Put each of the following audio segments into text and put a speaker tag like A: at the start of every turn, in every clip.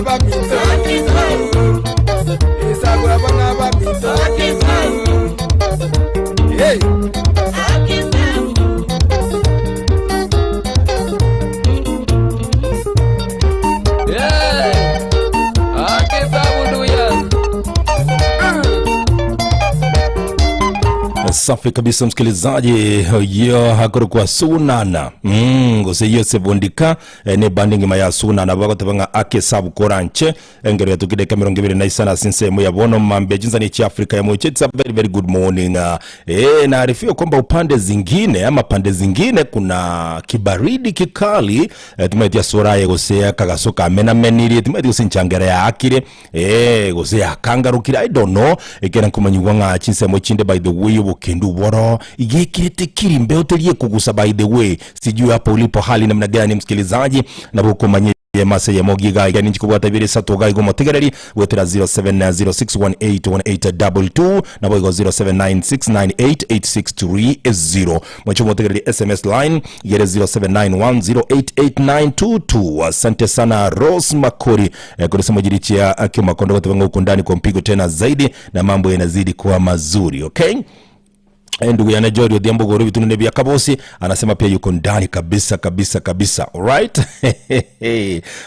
A: baminto Esabwe abana baminto Hey!
B: Safi kabisa msikilizaji, yo hakorokwa sunana mm, gose Yosef Ondika eh, ne bandi ngima ya sunana bagoteba ng'a ake sabu koranche engero yatukire ka 25 ase ensemo ya bono mambe chinsa chia Afrika ya moche. It's a very very good morning. Uh, eh, naarifiwa kwamba upande zingine ama pande zingine kuna kibaridi kikali eh, timaiti suraye gose akagaso kamenamenirie timaiti gose nchangera yaakire eh, gose yakangarukire I don't know ekera nkomanyigwa ng'a chinsemo chinde by the way obokendu boro igekirete kiri mbeo terie kugusa by the way sijui hapo ulipo hali namna gani msikilizaji nabokomanye mase yemogiga yani nchikobwata ibere isato ga igo motegereri gwetera 0706181822 nabo igo 0796988630 mwacho motegereri sms line yere 0791088922 asante sana Rose Makori eh, kulisema jirichia akimakondo gotebanga huko ndani kwa mpigo tena zaidi na mambo yanazidi kuwa mazuri okay Eh, ndugu yana Jori Odhiambo Goro vitu nene vya Kabosi anasema pia yuko ndani kabisa kabisa kabisa. Alright.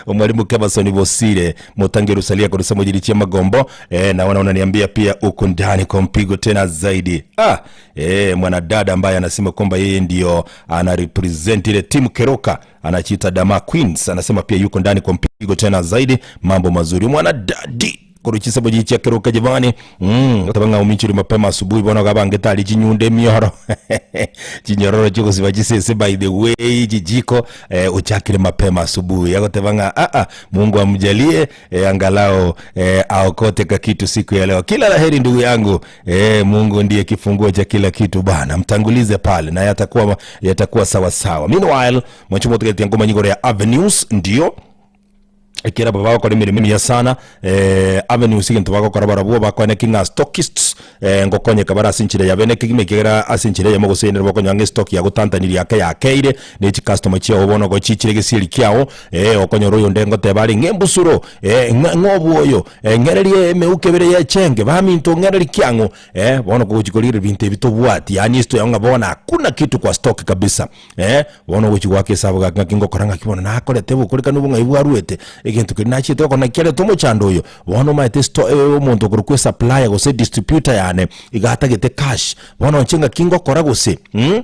B: Mwalimu Kebason Bosire Mutange Rusalia kwa kusema jilichia Magombo eh, naona unaniambia pia uko ndani kwa mpigo tena zaidi. Ah, eh, mwanadada ambaye anasema kwamba yeye ndio ana represent ile timu Keroka anachiita Dama Queens anasema pia yuko ndani kwa mpigo tena zaidi. Mambo mazuri mwanadadi kuruchisa bojichia keroka jamani mm tabanga uminchiri mapema asubuhi bona gabange tali chinyunde mioro chinyororo chikusiba chisese by the way jijiko eh, uchakire mapema asubuhi yakotebanga a a Mungu amjalie eh, angalau eh, aokote ka kitu siku ya leo. Kila laheri ndugu yangu eh, Mungu ndiye kifunguo cha kila kitu bana, mtangulize pale na yatakuwa yatakuwa sawa sawa. Meanwhile mwachumo tuketia ngoma nyigoro ya Avenues ndio ekera baba bakora emirimo emiya sana eh, avenues egento bagokora barabwo bakwane king'a stockists eh, ngokonyeka bare ase enchera yabe nekegima ekegera ase enchera eyemo gose ende bakonyora ng'a estock yagotantanirie ake yakeire ne chicustomer chiago bono gochichire gesieri kiago eh, okonyora oyonde ngoteba are ng'a embusuro eh, ng'a ng'a obwoyo eh, ng'ererie emeuko ebere ya echenge baminto ng'ereri kiang'o eh, bono kogochi korigereria binto ebi tobwati yaani esto yago ng'a bono hakuna kitu kwa stock kabisa Eh, bono ogochia goaka esabu gaki ng'aki ngokora ng'aki bono nakorete obokorekanu obwo ng'ai bwaruete, egento keria nachiete gokora naki kiareta omochando oyo. Bono omanyete esto omonto okorokwa esupplier gose edistributor yane, iga atagete cash, bono inche ng'aki ngokora gose mh?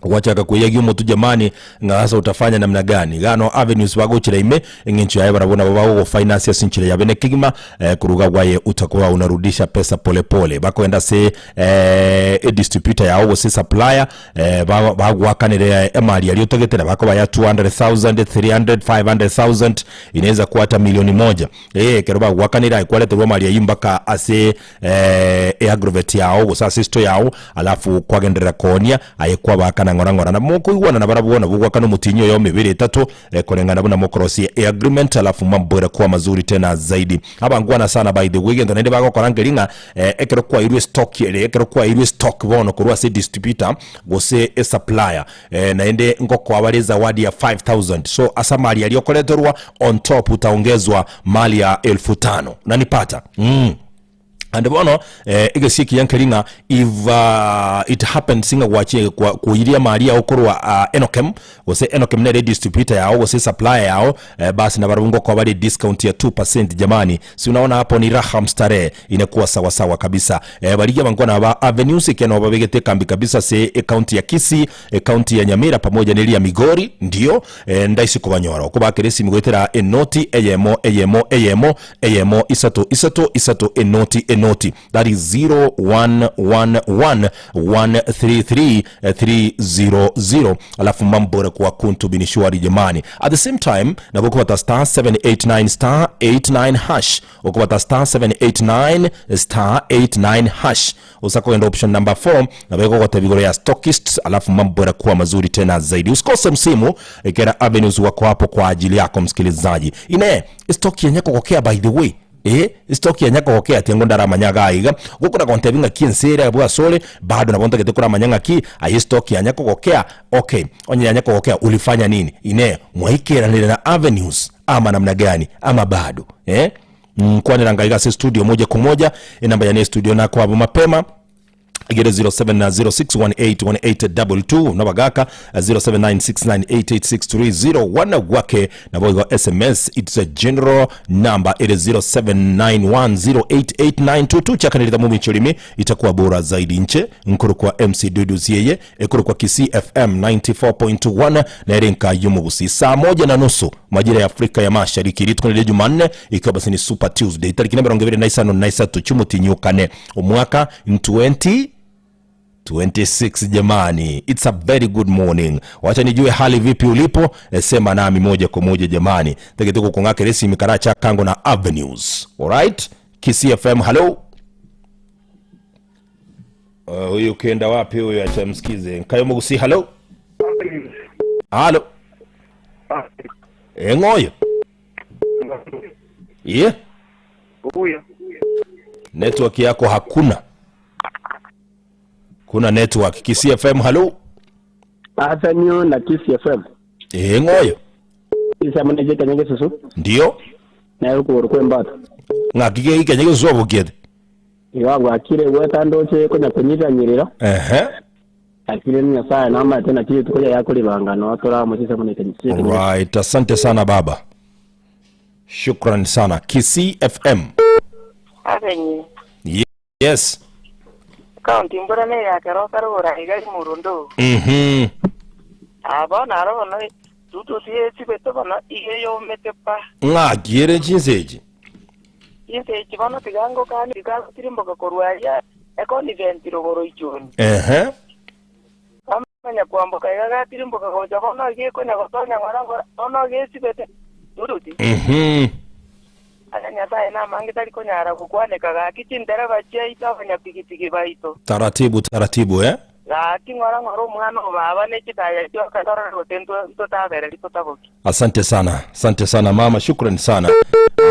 B: Gwachaka koeyagia omotwe jamani, ng'a sasa utafanya namna gani? Iga no avenues bagochera ime, eng'encho yaye barabwo nabo bagogofinance ase enchera ya bene kegima, eh, koruga gwaye utakuwa unarudisha pesa pole pole. Bakogenda ase eh, edistributor yao gose supplier Eh, ba- bagwakanire emali aria otagete na bakoba ya 200,000 300 500,000 inaweza kuwa hata milioni moja eh ekero bagwakanire aye kwareterwa emali eyio mpaka ase eh, eagrovet yao gose ase esto yao alafu kwagenderera koonia aye kwabakana ng'ora ng'ora na mokoigwana na barabwo nabo ogwakana omotinyi oyo mibere etato eh, koreng'ana buna mokorosia eagreement alafu mambo erakuwa mazuri tena zaidi abangwana sana by the way egento naende bagokora nkeri ng'a Eh, ekero kwairwe stock ere ekero kwairwe stock bono korwa ase distributor gose esupplier eh, naende ngokoa bare zawadi ya 5000 so ase amali aria okoreterwa on top utaongezwa mali ya elfu tano unanipata mm. And bono eh, egesie ekiya nkeri ng'a if uh, it happens ng'a gwachie kwa- koiria amali yao korwa uh, Enokem Gose Enokem nere edistributor yao gose supplier yao eh, basi nabarabwo ngokoa bare discount ya 2% jamani si unaona hapo ni raha mstarehe inakuwa sawa sawa kabisa eh, barigia abankwana ba avenues ekiagera nabo babegete ekambi kabisa ase ecounty ya Kisii ecounty ya Nyamira pamoja neria ya Migori ndio eh, ndaisi kobanyora okobakera esimi goetera enoti eyemo eyemo eyemo eyemo isato isato isato enoti enoti that is 0111 133 300 alafu mambo kwa kuntu bini shwari jamani at the same time nabo okobata star 789 star 89 hash okobata star 789 star 89 hash osakogenda option number 4 nabo egogotebia igoro ya stockists alafu mambo yanakuwa mazuri tena zaidi usikose msimu ekera avenues wako hapo kwa ajili yako msikilizaji ine stock yenye kogokea by the way. Eh, stock ya nyakogokea ati ndaramanya iga iga gokora gontebi ng'aki ense ere abwo asore bado nabo ntagete koramanya ng'aki aye stock ya nyakogokea okay onye ya nyakogokea ulifanya nini inee mwaikeranire na avenues ama namna gani ama bado eh nkwanera ngaiga ase studio moja kwa moja enamba yane studio nakwabo mapema igere 0706181822 nabagaka 0796988630 gwake nabo igo sms it's a general number it is 0791088922 chakanirita mumichorimi itakuwa bora zaidi nche nkuru kwa mc dudu yeye ekuru kwa Kisii fm 94.1 na erenka yumugusi saa moja na nusu majira ya afrika ya mashariki ritukonere jumanne ikiwa basi ni super tuesday tariki na 25 na chumutinyukane omwaka 20 26 jamani, it's a very good morning. Wacha nijue hali vipi ulipo, eh, sema nami moja kwa moja jamani. Tegeteko kung'ake resi mikaracha kango na avenues. Alright? Kisii FM, hello. Huyu ukienda wapi huyu, acha msikize. Nkayo mugusi, hello. Halo. Eng'oyo. Yeah.
A: Huyo.
B: Network yako hakuna. Kuna network. Kisii FM, hello.
C: Avenue na Kisii FM.
B: Eng'oyo.
C: Isamane kanyage susu
B: Ndio.
C: nayo kuguru kwembata.
B: Ng'aki gike gĩcobokiete.
C: Iga gwakire gweta ndoche konya kunyitanyirira.
B: Ehe.
C: Akire ni Nyasaye nama tena kitu tukoja yakulibangano atora musisa kanyage.
B: Alright, asante sana baba. Shukran sana. Kisii FM.
D: Avenye
B: Yes.
D: kaunti mbura ne yakeroka rura iga murundu abo naro bono tututie chibete bono iye yomete pa
B: Ng'akiere chinsechi.
D: insechi bono tigango kani tigagotirimboka korwaria econvent rogoro ichoni
B: Ehe.
D: amanya kwamboka iga gatirimboka gocha bono gekonya gotonya ng'ora ng'ora bono gesibete tututi aya nyasaye namange tari konyara gokwaneka gaki chintereba chiaito abanyapigipigi baito
B: Taratibu taratibu eh.
D: gaki ng'ora ng'ora omwana obaba nechitaya chiokatorore gote ntotabereri totaboki
B: Asante sana. Asante sana mama, shukran sana.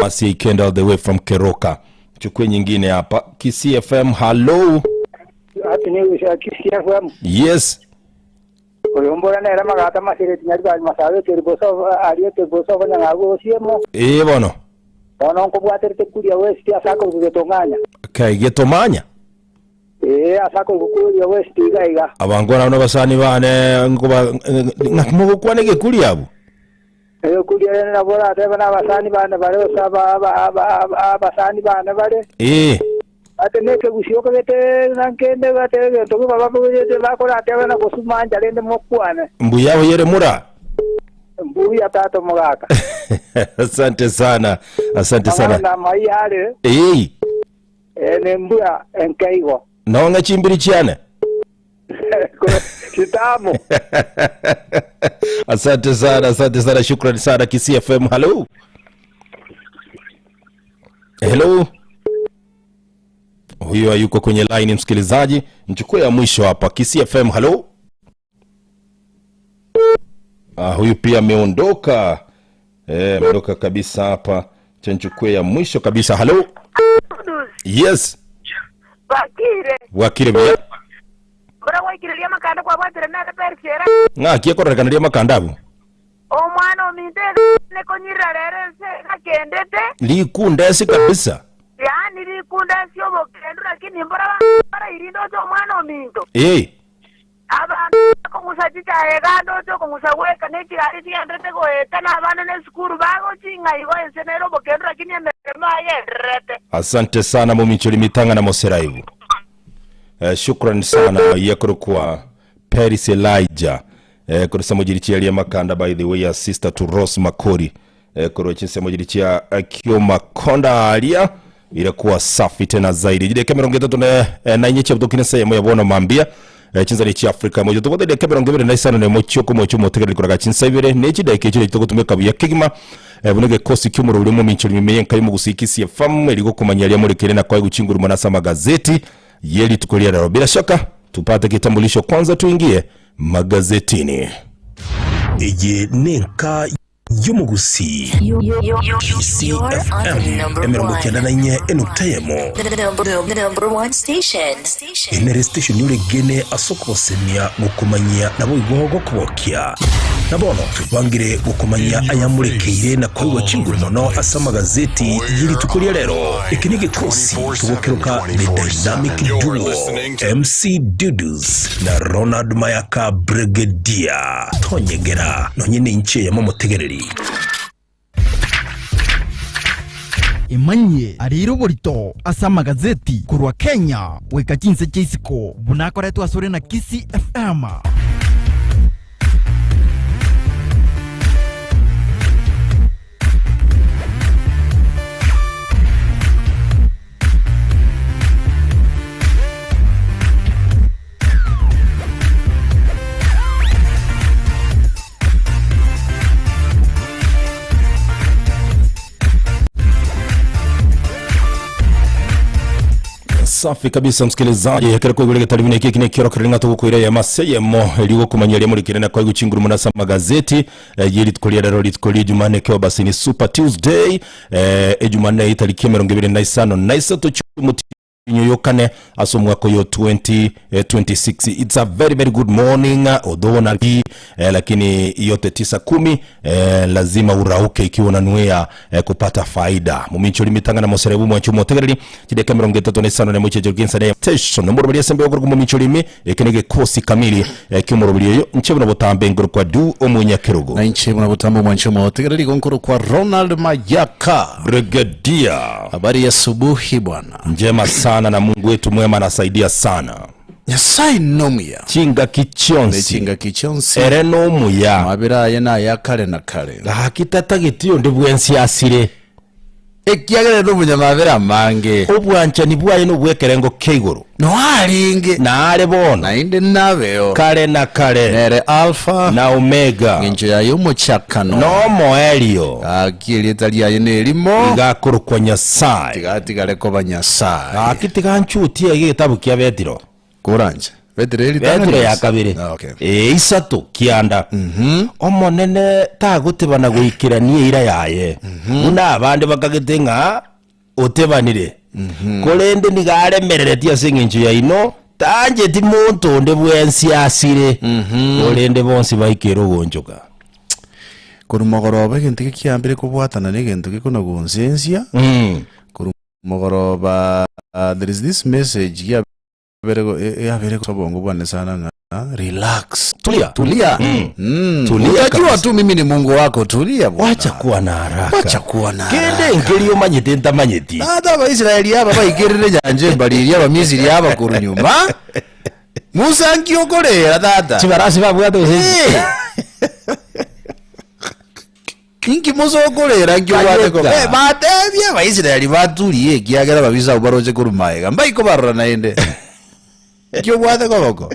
B: Masi Ikenda all the way from Keroka. Chukue nyingine hapa. Kisii FM, hello.
A: Ati ni usha Kisii FM.
B: Yes.
A: Oyo mbora nera magata masireti nyari ba masawe teriboso ariyo teriboso bana ngago siemo.
B: Eh bono.
A: Bono nkobwaterete kuria west asako kugetonganya.
B: Okay, getomanya.
A: Eh asako kuria west iga iga.
B: Abangwana bano basani bane ngoba ngakimugukwana gekuria abo.
A: Eh kuria na bora ateba na basani bana bare osaba aba aba basani bana bare.
B: Eh.
A: Ate neke gusio kagete nankende gate to baba bugete bakora ateba na gosumanja rende mokwane.
B: Mbuya yere mura.
A: Mbuya tato mugaka.
B: Asante sana. Asante sana.
A: Na mai are
B: Eh.
A: eh ne mbuya enkeigo.
B: Naonga chimbiri chiane.
A: Kitamu.
B: Asante sana, asante sana, shukrani sana Kisii FM. Hello. Hello. Huyo hayuko kwenye line msikilizaji, mchukue ya mwisho hapa. Kisii FM, hello. Ah, huyu pia ameondoka. Eh, ameondoka kabisa hapa. Chenchukue ya mwisho kabisa. Hello. Yes.
D: bakire
B: Wakire buya.
D: mbura gwaikireria makanda kwabwatire nere perisiera
B: Ng'aki ekorerekanaria makandabu.
D: omwana ominte nekonyirira rere nse gakendete
B: Likundesi kabisa.
D: yaani likunda esi obokendu lakini mbura barairinde oche omwana ominto
B: Eh.
D: abandu bakong'usa chichae gande oche okong'usa gweka nechigari chigenderete goeta na abana na esukuru bagoching'a igo ense nere obokendu lakini emeremo ayenderete
B: Asante sana Mumichuli Mitanga na Moseraibu. Eh, shukran sana yekurukwa Paris Elijah eh, kurisa chia makanda by the way ya sister to Rose Makori eh, kurochisa mujiri chia Kio Makonda alia ilakuwa safi tena zaidi jide mirongo itatu na eh, na inye chabdukine sehemu ya bona mambia eh, chinzari chia Afrika moja tukote dakika 25 na mochoko mocho motegere kuraga chinsa ibere nechi dakika chile tukotumeka buya kigima eh, bunege kosi kyumuro urimo mincholi mimeye nkayi mu gusikisi FM eriko kumanya lya murekere na kwa guchingura manasa magazeti yeli tukulia leo. Bila shaka tupate kitambulisho kwanza, tuingie magazetini.
E: Eye nenka y'Omogusii. TCFM 94 enukta eyemo. Eye nere station oregene ase okogosemia, gokomanyia naboigo gokogokia. Na bono twebangire gokomanyia ayamorekeire na koigwa chinguru mono ase amagazeti ye rituko ria rero. Eke negekosi togokeroka The Dynamic Duo, MC Dudus na Ronald Mayaka Brigadier. Tonyegera nonye nenche eyemo omotegereri.
F: Emanyie areire oborito ase amagazeti korwa Kenya goika chinse chia isiko buna akoretwe asore na Kisii FM.
B: Safi kabisa msikilizaji ekero kwaigure getari buna eki nekio rokereri ng'a togokoira ya maseyemo eri gokomanya eria morikire na kwaigwa chinguru muna ase amagazeti eh, ye rituko ria rero rituko ria Jumanne ekero basi ni Super Tuesday eh, ejumanne etariki emerongo ebere na isano na isato chi'omotienyi oyo kane ase omwaka oyo 2026 it's a very very good morning although na eh, lakini yote tisa kumi eh, lazima urauke ikiwa unanuia eh, kupata faida muminchori mitanga na moserebu mwanchu motegereri chideka 35 na muchecho kinsa station nomoroberi esembe ogoro muminchori mi eke ni gekosi kamili eh, kiomoroberi eyo nche buna botambe ngoro kwa du omunyakerugo
G: Na inche buna botambe mwanche motegereri gonkoro kwa Ronald Mayaka.
B: Brigadier.
G: Habari ya asubuhi bwana.
B: Njema sana na Mungu wetu mwema anasaidia sana.
G: Nyasaye nomuya.
B: Chingaki chionsi.
G: Chingaki chionsi.
B: Ere nomuya.
G: Mabera aye naya kare na kare.
B: Gaki tatageti onde bwensi asire.
G: Ekiagera nomunyamabera amange.
B: Obwanchani bwaye nobw'ekerengo kia igoro.
G: Noarenge.
B: Naare bono.
G: Naende nabeo.
B: Kare na kare.
G: Nere Alfa.
B: Na Omega.
G: Engencho yaye omochakano.
B: Nomoerio.
G: Gaki erieta riaye nerimo.
B: Iga akorokwa Nyasae.
G: Tiga atigare koba Nyasae.
B: Gaki tiga nchutie iga egetabu kia Betiro.
G: Koranche. Betiro eritang'ani
B: Betiro ya
G: gose?
B: kabere.
G: Ah, okay.
B: Ee, isato kianda. Omonene tagotebana goikerania eira yaye, buna abande bakagete ng'a otebanire, korende nigo aremereretie ase engencho yaino, tancheti monto onde bwensi asire, korende bonsi baikere ogoonchoka.
G: Korwa mogoroba egento gekiambire kobwatana na egento gekona gonsensia, korwa mogoroba there is this message giabere ase obongo bwane sana ng'a relax.
B: Tulia.
G: Tulia.
B: Tulia
G: Utajua
B: kabisa.
G: tu mimi ni Mungu wako tulia bwana.
B: Wacha kuwa na haraka.
G: Wacha kuwa na
B: Kende
G: haraka.
B: nkeri omanyete ntamanyeti.
G: Tata Abaisraeli aba baikerire nyancha embariria Abamisiri aba korwa nyuma. Musa nki okorera tata?
B: Chibarasi babwate gose.
G: Eh. Inki Musa okorera nki obwate ko?
B: Kanyeka.
G: Eh, batebie Abaisraeli baturie ekiagera ababisa abwo baroche korwa magega mbaikobarora naende. Nki obwate koboko?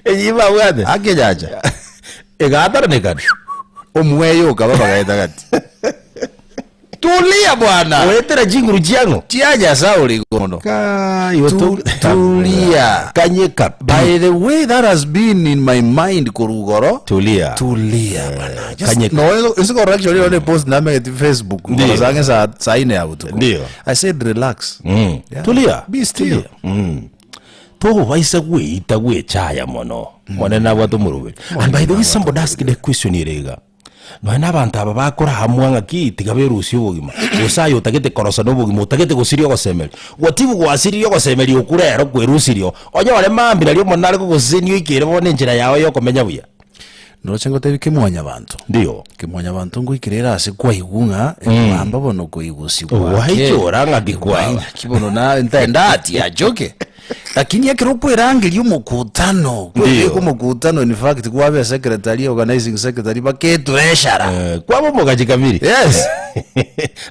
B: Eyio babwate.
G: Ake enyancha.
B: Egataranekana.
G: Omweyo okaba bagaeta gati. Tulia bwana.
B: Goetera chinguru chiang'o.
G: Chia Nyasaye ore igoro mono.
B: Kai,
G: Tulia.
B: Kanyeka pi.
G: By the way that has been in my mind korwa igoro.
B: Tulia.
G: Tulia bwana. Just
B: Kanyeka.
G: no ase korora actually one post namegeti Facebook.
B: Ndio.
G: Korwa sange saa saa ine ya botuko.
B: Ndio.
G: I said relax. Yeah.
B: Tulia.
G: Be still.
B: Tulia. Togobaisa gweita gwechaya mono. Monene nabwate omoroberi. And by the way somebody asked the question ere iga. Nonya na abanto aba bakora amwe ng'aki tiga berusie obogima. Gose aye otagete korosa na obogima otagete gosiria ogosemeria. Gotibu gwasiririe ogosemeria okwo rero kwerusirie onyore mambia nario Omonene are kogosesenia oikere bono enchera yao ya okomenya buya.
G: Noroche ngotebie kemwanyabanto.
B: Ndiyo.
G: Kemwanyabanto ngoikere ere ase kwaigwa ng'a ekwamba bono koigusigwa ake.
B: Gwaichora ng'aki kwaba.
G: Ng'aki bono na ntaendati achoke. Lakini ekero okwerangeria omokutano,
B: Ndiyo.
G: kwebeka omokutano in fact kwabe secretary, organizing secretary baketreasurer.
B: Eh, kwaba omogachi kamiri.
G: Yes.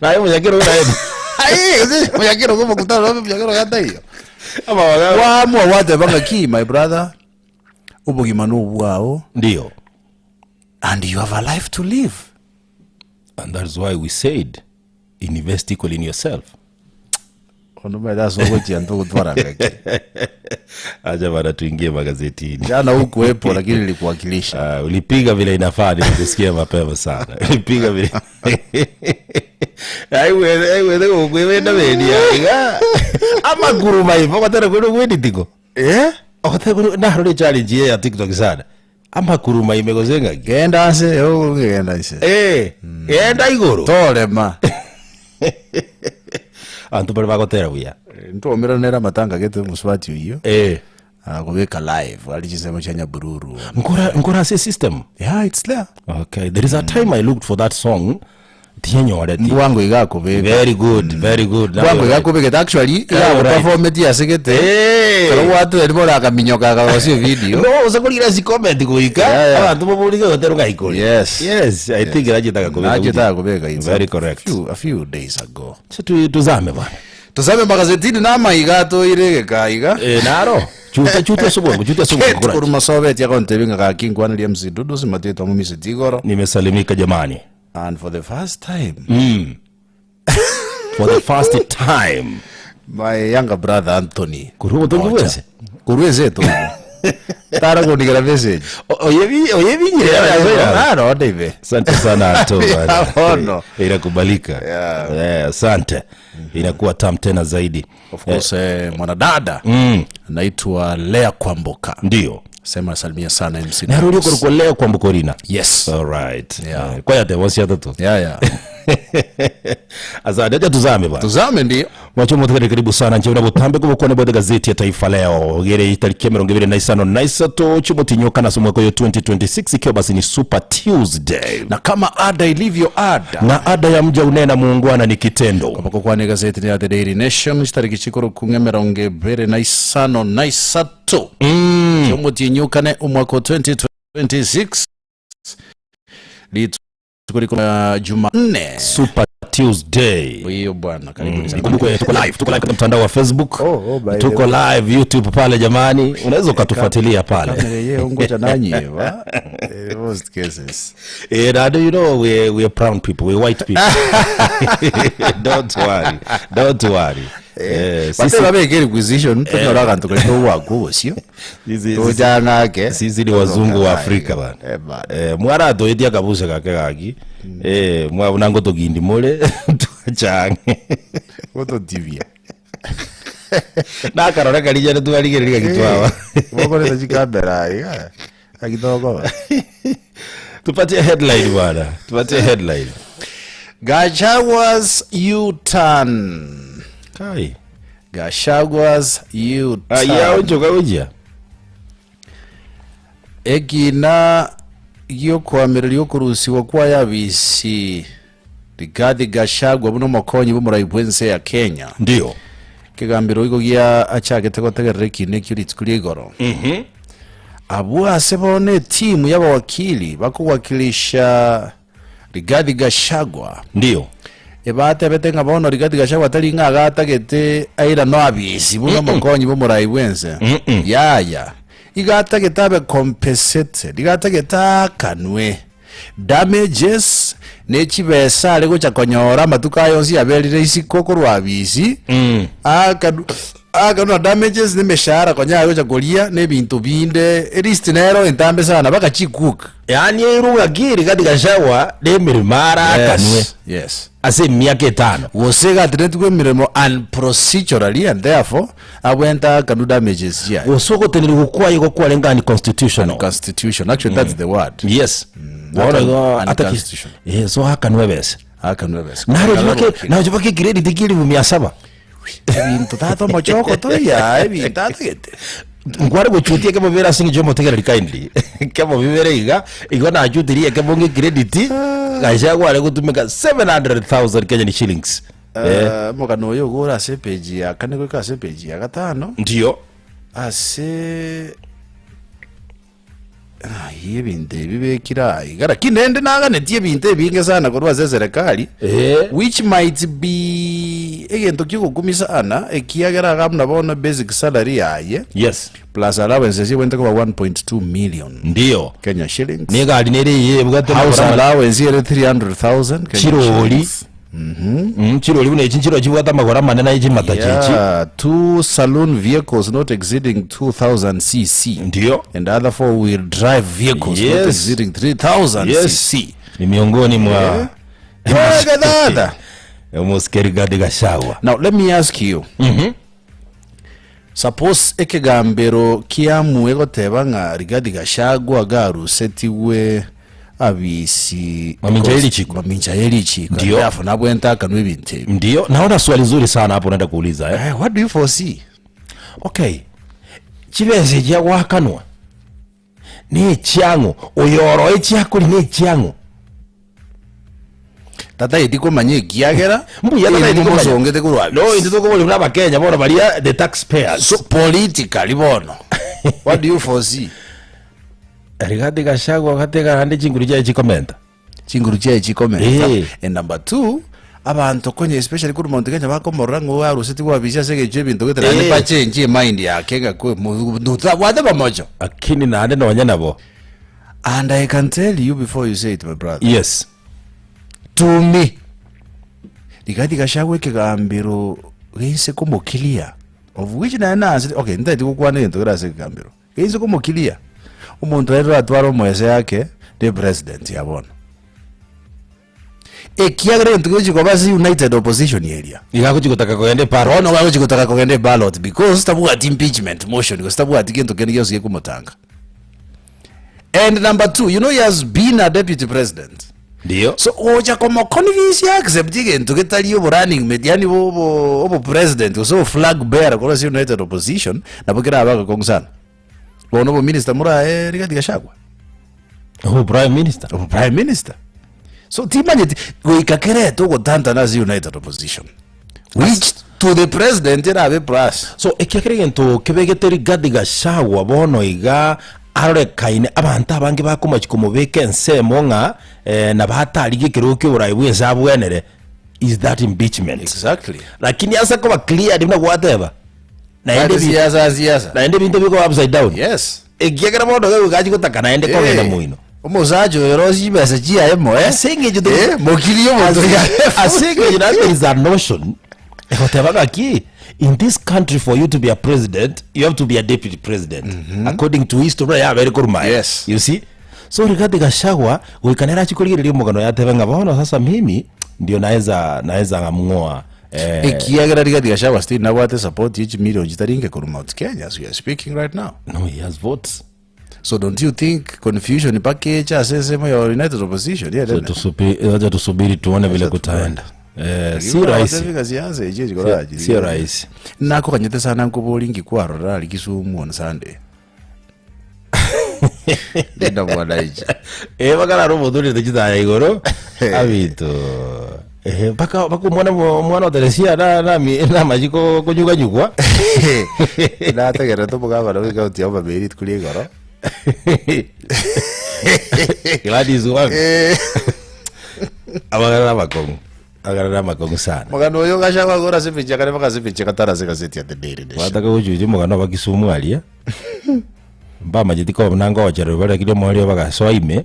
B: Naye omonyakero naye.
G: Aye, gose omonyakero omokutano nabe omonyakero gataiyo. Kwamua gwateba ng'aki my brother, obogima nobwao
B: Ndiyo.
G: and you have a life to live.
B: And that's why we said invest equally in yourself.
G: Ono maete ase ogochia ntogotwara ngaki.
B: Acha bana tuingie magazetini.
G: Jana hukuwepo lakini nilikuwakilisha.
B: Ah, ulipiga vile inafaa nilikusikia mapema sana. Ulipiga vile. Aiwe aiwe gokwebenda beria iga. Amaguru maibo gotera kwero gweditiko.
G: Eh?
B: Ogotera kwero narore challenge ye ya TikTok sana. Amakuru maime gose ng'aki.
G: Genda ase, oh, genda ase.
B: Eh, genda igoro.
G: Torema.
B: Abanto bare bagotera buya.
G: Ntwomeranere amatanga gete omosubati oyio.
B: Eh.
G: Akobeka live ari chinsemo chia Nyabururu.
B: Nkora nkora ase system.
G: Yeah, it's there.
B: Okay, there is a time I looked for that song. Tinyenyoreti.
G: Mbwango iga akobeka.
B: Very good, very good. Now
G: Mbwango
B: you're
G: iga
B: right.
G: akobekete actually iga
B: Yeah, you're right.
G: agoperformeti ase gete.
B: Eh.
G: Ekero gwatera nigo orakaminyoka akagosia evideo.
B: No, ose korira ase comment goika
G: Yeah, yeah.
B: abanto boborige gotera ogaikori.
G: Yes.
B: Yes, I think nachetaka kobeka.
G: Nachetaka kobeka it's
B: Very
G: a
B: correct.
G: Few, a few days ago.
B: So tu tuzame bwana.
G: Tozame magazetini namaiga toire egeka iga.
B: Eh, naro. Chuta chuta ase obwango, chuta ase obwango
G: Kate
B: kora.
G: korwa masobeti agontebia ng'a gaki nkwanerie MC Dudu simatete omomiseti igoro.
B: Nimesalimika jamani.
G: And for the first time
B: For the first time.
G: my younger brother Anthony
B: Korwa obotongi
G: Ocha.
B: bwense.
G: Korwa ense etongi. Tara kondigera message.
B: Oyebi oyebinyire
G: Naro ndaibe.
B: Asante sana Anto bwana.
G: Bono.
B: Inakubalika.
G: Yeah.
B: Yeah, asante. Inakuwa tam tena zaidi.
G: Of course eh, mwanadada anaitwa Lea Kwamboka.
B: Ndio.
G: Sema salimia sana MC.
B: Naruri
G: Dudes.
B: korwa Lea Kwambokorina.
G: Yes.
B: All right.
G: Yeah.
B: Eh, Kwaya te wosi atatu.
G: Yeah, yeah.
B: Asante, acha tuzame bwana.
G: Tuzame ndio.
B: Mwacho mutagere karibu sana nje na butambe kubukone bwa gazeti ya Taifa Leo gere itariki ya 25 na isato chumotinyoka na mwaka wa 2026 ikiwa basi ni Super Tuesday
G: Na kama ada ilivyo ada.
B: na ada ya mja unena muungwana ni kitendo
G: Bakokwana egazeti ya The Daily Nation chitariki chikoro kung'e emerongo ebere na isano na isato kiomotinyukane omwaka wa 2026 rituko riko Jumanne
B: Super Tuesday
G: hiyo bwana karibuni sana
B: Ikumbukwe tuko live, tuko live katika mtandao wa Facebook
G: Oh, oh, by the
B: tuko live YouTube pale jamani, unaweza ukatufuatilia pale.
G: Kamera ye ongoja nanyiva Eh, most cases
B: Eh, na you know we we are brown people, we white people. Don't worry, don't worry. Eh,
G: bate
B: sisi
G: babeke requisition tonyora akantu kari togwakwa obosio
B: sisi-
G: tochanake
B: sisi ni wazungu wa Afrika bana.
G: Eh, bana.
B: Eh, mwaratoetia kabuse kake gaki eh, mwabona ngo togindi mule twachange
G: gototibia
B: nakarora karija nitwarigereria gitwawa
G: bokorete chikamera iga agitogoba
B: tupatie headline bwana tupatie headline
G: Gachagwa's U-turn.
B: kai
G: Gachagwa's U-turn.
B: aya uchoka ujia
G: Ekina giokwamireria okurusiwa kwa yabisi Rigathi Gachagua buno omokonyi bw'omorai bw'ense ya Kenya
B: ndio
G: kegambero igo gia achagete gotegerera ekina ekio rituko ria igoro abwo ase bono etimu y'abawakili bakowakilisha Rigathi Gachagua
B: ndio
G: ebatebete ng'a bono Rigathi Gachagua tari ng'a agatagete aira no abisi buna omokonyi bw'omorai bwense yaya igatagete abe compensated igatagete akanwe damages nechibesa are gocha konyora amatuko aye onsi yaberire isiko korwa abisi akanu akanwa damages nemeshahara konya agocha koria na ebinto binde elist nero entambe sana bakachikook
B: yaani eruga kiri Rigathi Gachagua nemirimo arakanwe
G: yes, yes.
B: ase emiaka etano
G: gose gatiretigwe emiremo unprocedurally and therefore abwenta akanu damages chiaye
B: gose ogoteneri gokwaye gokwarenge unconstitutional
G: constitution actually that's the word
B: yes
G: Not
B: Bono
G: un-
B: igo ataki-
G: unconstitutional.
B: Eh, so akanwe bese
G: akanwe bese
B: naro jibake naro jibake credit kiri mu 700
G: ebinto tata omochoko toya ebinto atagete
B: nkware gochutia kemo bibere ase eng'encho yomotegereri kindly kemo bibere iga igo nachutirie ekemo ng'e credit Gachagua are gotumeka 700,000 Kenyan shillings eh
G: Eh, omogano oyo ogore ase epeji ya kane goika ase epeji ya gatano
B: ndio
G: ase Ai, ebinto ebi bikire aiga lakini rende naganetie ebinto ebinge sana korwa ase eserekari
B: Eh.
G: which might be egento kiogokumia sana ekiagera iga buna bono basic salary yaye
B: yes
G: plus allowance ase ebwenerete koba 1.2 million
B: ndio
G: Kenya shillings
B: negari nere eye ebwate
G: house
B: amakora
G: allowance ere 300,000 Kenya
B: Chirori.
G: shillings.
B: Mm, chirori buna echi nchiro chibwate amagoro amanene aye chimatachi echi.
G: Yeah, two saloon vehicles not exceeding 2000 cc
B: Ndio.
G: and other four wheel drive vehicles not
B: Yes.
G: exceeding 3000
B: Yes.
G: cc.
B: Ni miongoni mwa
G: Dada.
B: Omosike Rigathi Gachagua.
G: Now let me ask you. Suppose ekegambero kiamue goteba ng'a Rigathi Gachagua garusetigwe abisi
B: Mamincha ye richiko.
G: mamincha ye richiko
B: Ndio.
G: Therefore, nabwente akanwa ebinto ebi
B: Ndio, naona swali zuri sana hapo unaenda kuuliza eh.
G: Eh, what do you foresee
B: Okay. Chibesa echi agwakanwa ne echiang'o oyoro echiakori ne echiang'o
G: tataeti komanya ekiagera
B: Mbuya tataeti
G: Eri
B: komanya.
G: mosongete korwa
B: No, intwe tokobori buna abakenya bono baria the taxpayers.
G: so politically bono what do you foresee
B: Rigathi Gachagua gatega naende chinguru chiaye chikomenta.
G: Chinguru chiaye chikomenta.
B: Eh.
G: And number two, abanto konya especially korwa Mount Kenya bakomorora ng'a oyo aruseti gwabisia ase egencho ebinto gete naende
B: Eh.
G: bachenjie emind yake ng'a kwe tabwate bamocho.
B: Lakini naende nonya nabo.
G: And I can tell you before you say it my brother.
B: Yes.
G: To me, Rigathi Gachagua ekegambero geinse komokilia of which naye nansete okay ntaeti gokwana egento kere ase ekegambero geinse komokilia omonto aye toratware omoese yake ne president ya bono ekiagera egento kegochi koba ase united opposition eria
B: Iga agochi gotaka kogenda eballot.
G: bono bagochi gotaka kogenda eballot because tabwati impeachment motion gose tabwati gento kende gionsi gekomotanga and number two you know he has been a deputy president
B: Ndiyo.
G: So gocha komoconvince accept egento getari obo running mate yani obo obo president gose obo flag bearer korwa ase united opposition nabo kerabe agakong'u sana. Bono obo minister morae Rigathi Gachagua.
B: Obo prime minister.
G: Obo prime minister. So timanyeti goika kerete ogotantana ase united opposition which to the president erabe plus.
B: So ekiagera egento kebegete Rigathi Gachagua bono iga arorekaine abanto abange bakomochia komobeka ensemo ng'a eh, nabo atarigie ekerogo kia oborai bw'ense abwenere is that impeachment.
G: Exactly.
B: Lakini ase koba cleared buna gwateba naende
G: Ate
B: bi-
G: siasa siasa.
B: naende ebinto bikoba upside down.
G: Yes.
B: Ekiagera bono iga goika gotaka naende kogenda
G: Eh,
B: moino.
G: Omosacha oyo rosie chibesa chiaye moe.
B: Ase eng'encho
G: Eh, mokirie omonto
B: ase eng'encho naende there is a notion egoteba ng'aki in this country for you to be a president you have to be a deputy president according to history buna yabeire korwa maega.
G: Yes.
B: You see? So Rigathi Gachagua goika nere achie korigereria omogano oye atebe ng'a bono sasa mimi ndio naeza naeza ng'amng'oa eh,
G: Ekiagera Rigathi Gachagua still nabwate support ye chimilion chitari inke korwa Mount Kenya as we are speaking right now.
B: no he has votes.
G: So don't you think confusion mpaka eche ase ensemo ya United Opposition? Yeah,
B: So
G: then.
B: tusubi- wacha tusubiri tuone vile kutaenda. Eh, si rahisi.
G: Siasa echi echikora
B: Si- Sio rahisi.
G: Nakoganyete sana nkobori nki kwarora aria Kisumu on Sunday. Linda mwananchi.
B: Eh, bakarara omoturete chitaya igoro abito Eh, mpaka mpaka omwana omwana o Teresia na na mi- namachi ko- konyuganyugwa
G: Nategerete omogabana bwe ekaunti ya Homa Bay rituko ria igoro.
B: Gladys wapi abagana n'amakong'u abagana n'amakong'u sana
G: Omogano oyo Gachagua agora ase emechi akare mpaka ase emechi agatara ase egazeti ya The Daily Nation.
B: gwataka gochucha omogano oba Kisumu aria mbamanyeti koba buna ngochererwa bare lakini omoerio bagasoa ime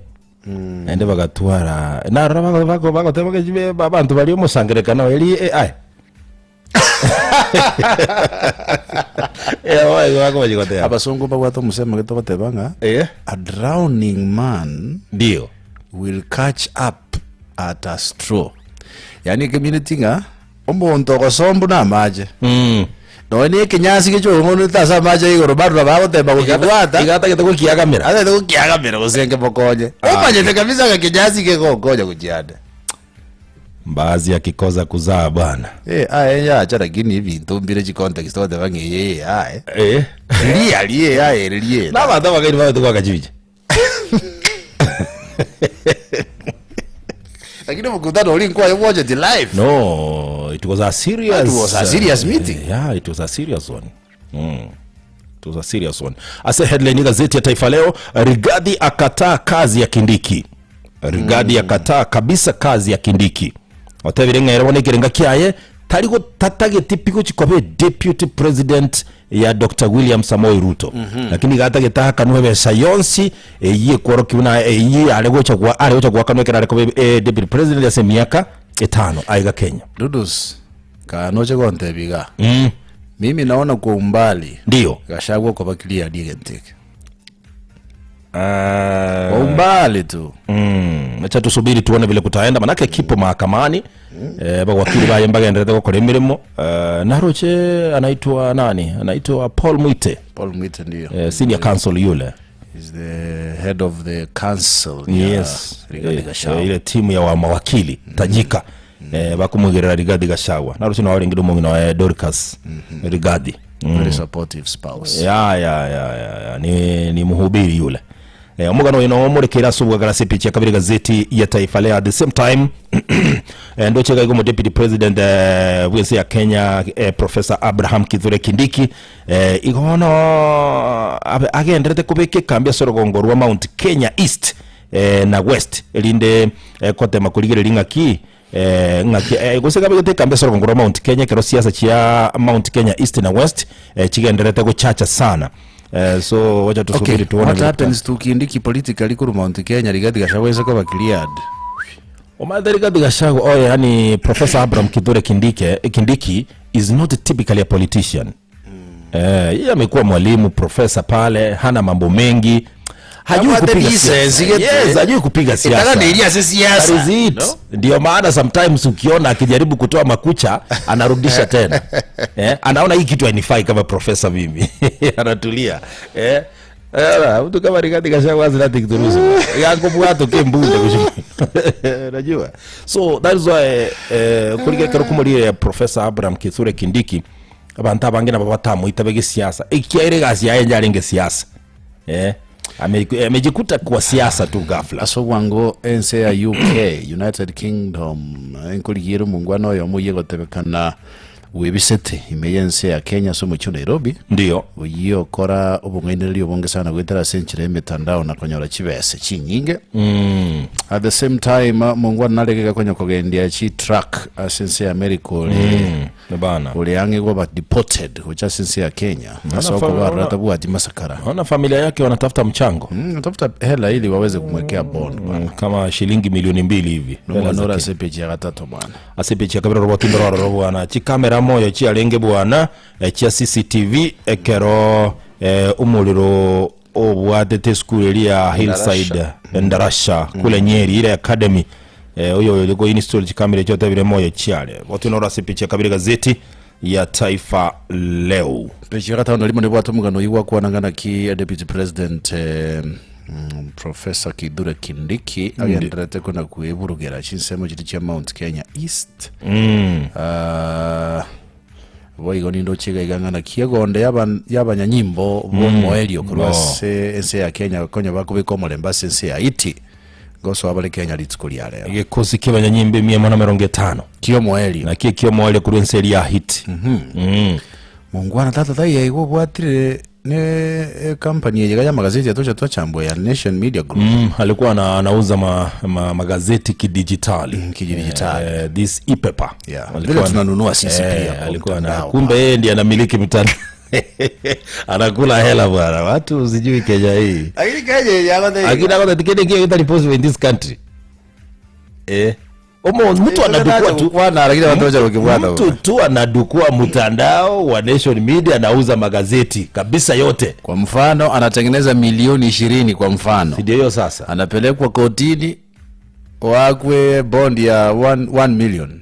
B: Naende bagatwara narora bago- bago- bagoteba ng'a chibe- abanto baria omosangererekano eri AI. Eh, bono igo bakomochia goteba.
G: Abasongo mbabwate omosemo gete ogoteba ng'a
B: Eh.
G: a drowning man
B: Ndio.
G: will catch up at a straw. Yaani ekemineti ng'a omonto ogosombu na amache
B: Mm.
G: Nonya na ekenyasi gechong'onete ase amache a igoro bado nabo agotema gokebwata.
B: Iga atagete gokiagamera.
G: Atagete gokiagamera gose nkemokonye. Omanyete kabisa ng'a kenyasi kegonkonya gochia ande.
B: Mbaazi akikosa kuzaa bwana.
G: Eh, aye yacha lakini ebinto mbire chicontext ogoteba ng'a eye eye aye.
B: Eh.
G: Really eye aye ere
B: Na abanto abagaini babete goaka chibicha.
G: Lakini omokutano oria nkwaye bwocheti live.
B: No, it was a serious
G: It was a serious meeting.
B: Yeah, it was a serious one. It was a serious one. Ase headline gazeti ya Taifa Leo, Rigathi akataa kazi ya Kindiki. Rigathi akataa kabisa kazi ya Kindiki. Otebire ng'a ere bono ekerenga kiaye tari tatageti pi gochi koba deputy president ya Dr. William Samoei Ruto. Lakini iga atagete ahakanwe ebesa yonsi eyio ekworokia buna eyio are gocha gwa are gocha goakanwa ekero are koba deputy president ase emiaka. Etano aiga Kenya.
G: Dudus, kaa noche gontebia iga.
B: Mm.
G: Mimi naona kwa umbali.
B: Ndio.
G: Gachagua okoba cleared egento eke.
B: Ah.
G: Kwa umbali tu.
B: Acha tusubiri tuone vile kutaenda manake kipo mahakamani eh, bagwakiri baye mbagenderete gokora emirimo eh, naroche anaitwa nani anaitwa Paul Mwite
G: Paul Mwite ndio.
B: eh, senior counsel yule
G: Is the head of the council ya
B: yes
G: Rigathi
B: Eh,
G: Gachagua.
B: eh, ile timu ya wa mawakili tajika eh, bakumwigerera Rigathi Gachagua naroche nawarengire omong'ina waye Dorcas Rigathi
G: Very supportive spouse.
B: ya ya ya ya, ya. Ni, ni mhubiri yule eh, omogano oyo no omorekere ase obwagara ase epicha ya kabere gazeti ya Taifa Leo at the same time eh, ndoche gaigo omo deputy president eh, bwense ya Kenya eh, Professor Abraham Kithure Kindiki eh, igo bono abe- agenderete kobeka ekambi ase orogongo rwa Mount Kenya East eh, na West erinde eh, kotema korigereria ng'aki Eh, ng'aki eh, gose kabegete ekambi ase orogongo rwa Mount Kenya ekero siasa chia Mount Kenya East na West eh, chigenderete gochacha sana eh, so wacha tusubiri
G: Okay,
B: tuone
G: what
B: vile
G: happens to Kindiki politically kuru Mount Kenya Rigathi Gachagua ise koba cleared?
B: Omathe Rigathi Gachagua oh, yani Professor Abraham Kithure Kindike, Kindiki is not typically a politician Eh, yeye amekuwa mwalimu profesa pale, hana mambo mengi, hajui
G: Abwate
B: kupiga
G: decency
B: siasa.
G: gete.
B: Yes, hajui kupiga siasa.
G: Etaka ase siasa.
B: That is it.
G: No?
B: Ndio maana sometimes ukiona akijaribu kutoa makucha anarudisha tena eh, anaona hii kitu hainifai kama profesa mimi anatulia eh. Era, mtu kama Rigathi Gachagua has nothing to lose. Yakubwato kembunde kushima. Unajua? So that is why eh kuriga kero kumurire Professor Abraham Kithure Kindiki abanto abange nabo batamoitabe gesiasa ekiaire egasi yaye njarenge siasa eh ame- amejikuta kwa siasa tu ghafla
G: Ase obwango ense ya UK, United Kingdom, nkorigiere omongwana oyomo oyio egotebekana bwebisete ime y'ense ya Kenya ase omochie o Nairobi,
B: ndio
G: oyio okora obong'ainereria obonge sana goetera ase enchera y'emetandao na konyora chibese chinyinge. At the same time, omongwana narenge gakonya kogendia chitruck ase ense ya America ore
B: bana
G: ore ang'e goba deported gocha ase ense ya Kenya ase
B: fa-
G: okobarora
B: ona-
G: tabwati masakara.
B: naona familia yake wanatafuta mchango
G: Tafuta hela ili waweze kumwekea bond bwana.
B: kama shilingi milioni mbili hivi Hela
G: Nomwana
B: za
G: ore
B: Kenya.
G: ase epeji ya gatato bwana.
B: ase epeji ya kabere oroboti ndoro ororo bwana chikamera moyo chiarenge bwana eh, chia cctv ekero eh, omorero obwatete esukuru eria ya hillside endarasha kule nyeri ile academy eh, oyo oyo go install chikamera echio otebire moyo chiare boti noro ase epeji ya kabere gazeti ya taifa leo
G: Peji ya gatano rimo nibwate omogano oyio gwakwana ng'a naki deputy president Professor Kithure Kindiki agenderete kona kweburugera chinsemo chiria chia Mount Kenya East. Ah, boigo nindoche iga iga ng'a naki egonde yaba- y'abanyanyimbo b'omoerio korwa
B: No.
G: ase ense ya Kenya konya bakobeka omorembe ase ense ya Haiti gosoa bare Kenya rituko ria rero.
B: Egekosi ki'abanyanyimbo emia emo na emerongo etano.
G: Ki'omoerio.
B: Naki eki'omoerio korwa ense eria ya Hiti. Mm.
G: Mongwana tata taiyo igo obwatire ne ecompany eye iga y'amagazeti atocha twachambwa ya Nation Media Group.
B: Alikuwa ana, anauza ma, ma, magazeti kidijitali.
G: Kidijitali.
B: This e-paper.
G: Yeah.
B: Alikuwa
G: Vile tunanunua sisi pia kwa
B: alikuwa na
G: mtandao.
B: kumbe yeye ndiye anamiliki mtandao. Anakula hela bwana. Watu sijui Kenya hii.
G: Lakini Kenya yakote.
B: Lakini akona tikende kile kitari possible in this country. Eh. Omo mtu anadukua tu
G: Bwana lakini watu wacha wakibwana.
B: mtu tu anadukua mtandao wa Nation Media anauza magazeti kabisa yote.
G: Kwa mfano anatengeneza milioni 20 kwa mfano.
B: Si ndio hiyo sasa?
G: Anapelekwa kotini wakwe bond ya 1 million.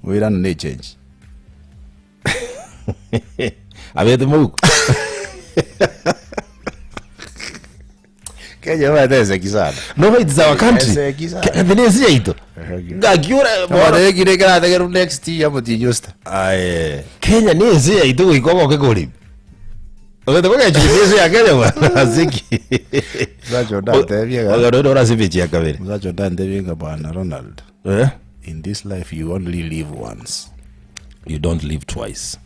G: Wirana ne change.
B: Abete muko.
G: Kenya wateseki sana.
B: No it's our country.
G: Eseki sana.
B: Kenya yaito. Ngakiura
G: Bwana kire karategeru next year mutinyusta.
B: Aye. Kenya ni ensi yaito goika ogoke korima. Ogete kogechuria ni ensi ya Kenya bwana aziki.
G: Musacha ndatebia ga.
B: Ogero ndo rasipi ya kabere.
G: Musacha ndatebia ga bwana Ronald.
B: Eh?
G: In this life you only live once.
B: You don't live twice.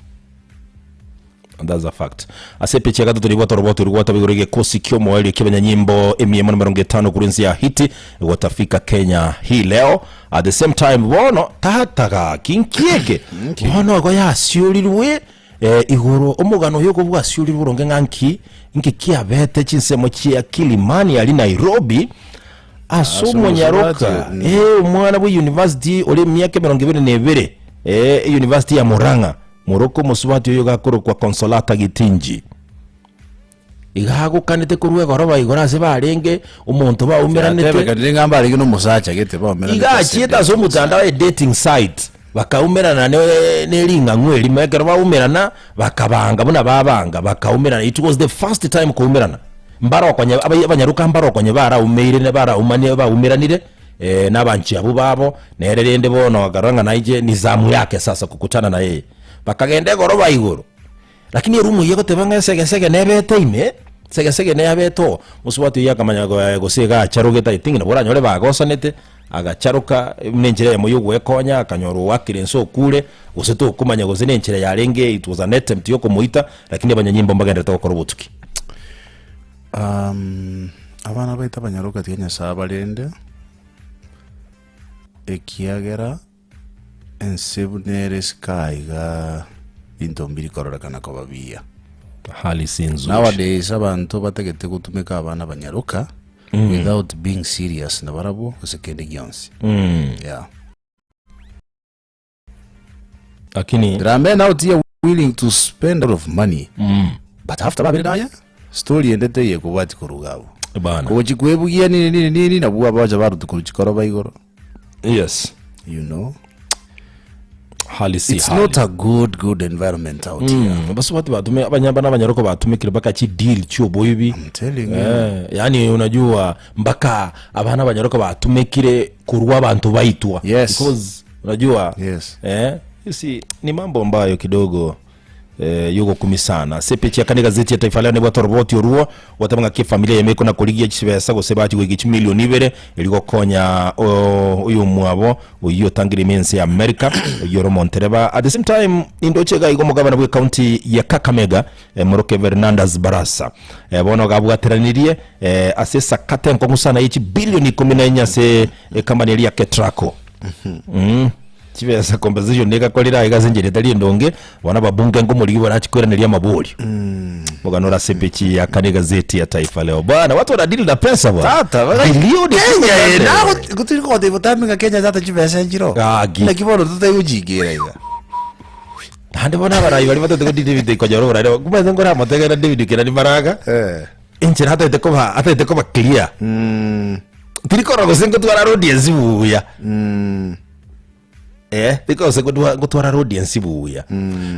B: And that's a fact. Ase epicha ya gatato nigo toroboto rigwata bigoro gekosi kiomoerio kiabanyanyimbo emia emo na emerongo etano korwa ense ya Haiti gotafika Kenya hii leo. At the same time bono tata gaki nkieke bono igo yasiurirwe eh, igoro omogano oyo igo bwasiurirwe oronge ng'a nki nki kiabete chinsemo chia Kilimani aria Nairobi. Ase
G: Ase
B: omonyaroka
G: omosubati, mm.
B: eh, omwana bwe university ore emiaka emerongo ebere na ebere eh, university ya Murang'a moroka omosubati oyo gakorokwa Consolata Gitinji iga agokanete korwa egoroba igoro ase barenge omonto baumeranete
G: Yatebekanire ng'a mbarenge na omosacha gete baumeranete
B: iga
G: ase
B: achiete ase
G: dating
B: omotandao
G: site.
B: e dating site bakaumerana ne ne ring'ang'u erimo ekero baumerana bakabanga buna babanga bakaumerana it was the first time koumerana mbarokonye abai abanyaroka mbarokonye baraumeire baraumanie baumeranire eh, na abanchi abwo babo nere rende bono akarora ng'a nainche ni zamu yake sasa kukutana na yeye bakagenda egoroba igoro Lakini erumu eyio egoteba ng'a esegesege nebete ime, segesege neyabete oo, mosubati oyio akamanya go- gose iga acharogete I think nabo oranyore bagosanete, agacharoka buna enchera eyemo ya ogoekonya, akanyora oakire inse okure, gose tokomanya gose na enchera yarenge it was an attempt ya okomoita, lakini abanyanyimbo mbagenderete gokora obotuki.
G: Abana baito abanyaroka tiga Nyasae abarende, ekiagera. Ense buna ere isiko aiga binto mbiri kororekana koba biya.
B: Hali si nzuri.
G: Nowadays abanto batagete gotumeka abana banyaroka without being serious nabarabwo gose kende gionsi. Yeah.
B: Lakini
G: There are men out here willing to spend a lot of money but after babere naye story ende teiyo ekobwati koruga abwo.
B: bana.
G: Kogochi kwebugia nini nini nini nabwo abacha barutu korwa chikoroba igoro.
B: Yes.
G: You know.
B: Hali si
G: It's
B: hali.
G: not a good good environment out here.
B: Basubati batume abanyamba na abanyaroko batumikire mpaka chi deal chioboibi.
G: I'm telling you.
B: Eh, yani unajua mpaka abana abanyaroko batumikire kurwa abantu baitwa.
G: Yes.
B: Because unajua
G: Yes.
B: eh, you see ni mambo ambayo kidogo eh, yogokumi sana ase epeji ya kane egazeti ya Taifa Leo nebwate oroboti orwo goteba ng'aki efamilia eyemo ekona korigia chibesa gose bachi goikia chimilioni ibere erio gokonya o- oyomwabo oyio otangire ime ense ya America oyio ore omontereba at the same time nindoche iga igo omogabana bwe county ya Kakamega eh, Moroke Fernandes Barasa eh, bono gabwateranirie eh, ase esakata enkong'u sana ye chibilioni ikomi na inye ase ekamani eria ya Ketraco mm. Chibesa compensation negakorire aiga ase enchera etari endonge, bono ababunge nkomorigia barachi koiraneria amaborio. Omogano ore ase epeji ya kane egazeti ya Taifa Leo. Bwana watu wana deal na pesa bwana.
G: Tata, bana-
B: Bilioni
G: Kenya
B: kumi
G: eh,
B: na
G: nago
B: nne.
G: gotiri kogotebia botambe ng'a Kenya tata chibesa nchiro.
B: Gaki.
G: Naki bono totaigochikera iga.
B: Naende bono abarai baria batete goti David konyora oborai kumanyete nkoramotegera David Kerani Maraga.
G: Eh.
B: Enchera atagete koba atagete koba clear.
G: Mm.
B: Tiri korora gose ngotwara audience buya.
G: Mm.
B: Eh, because gotwa gotwara audience buya.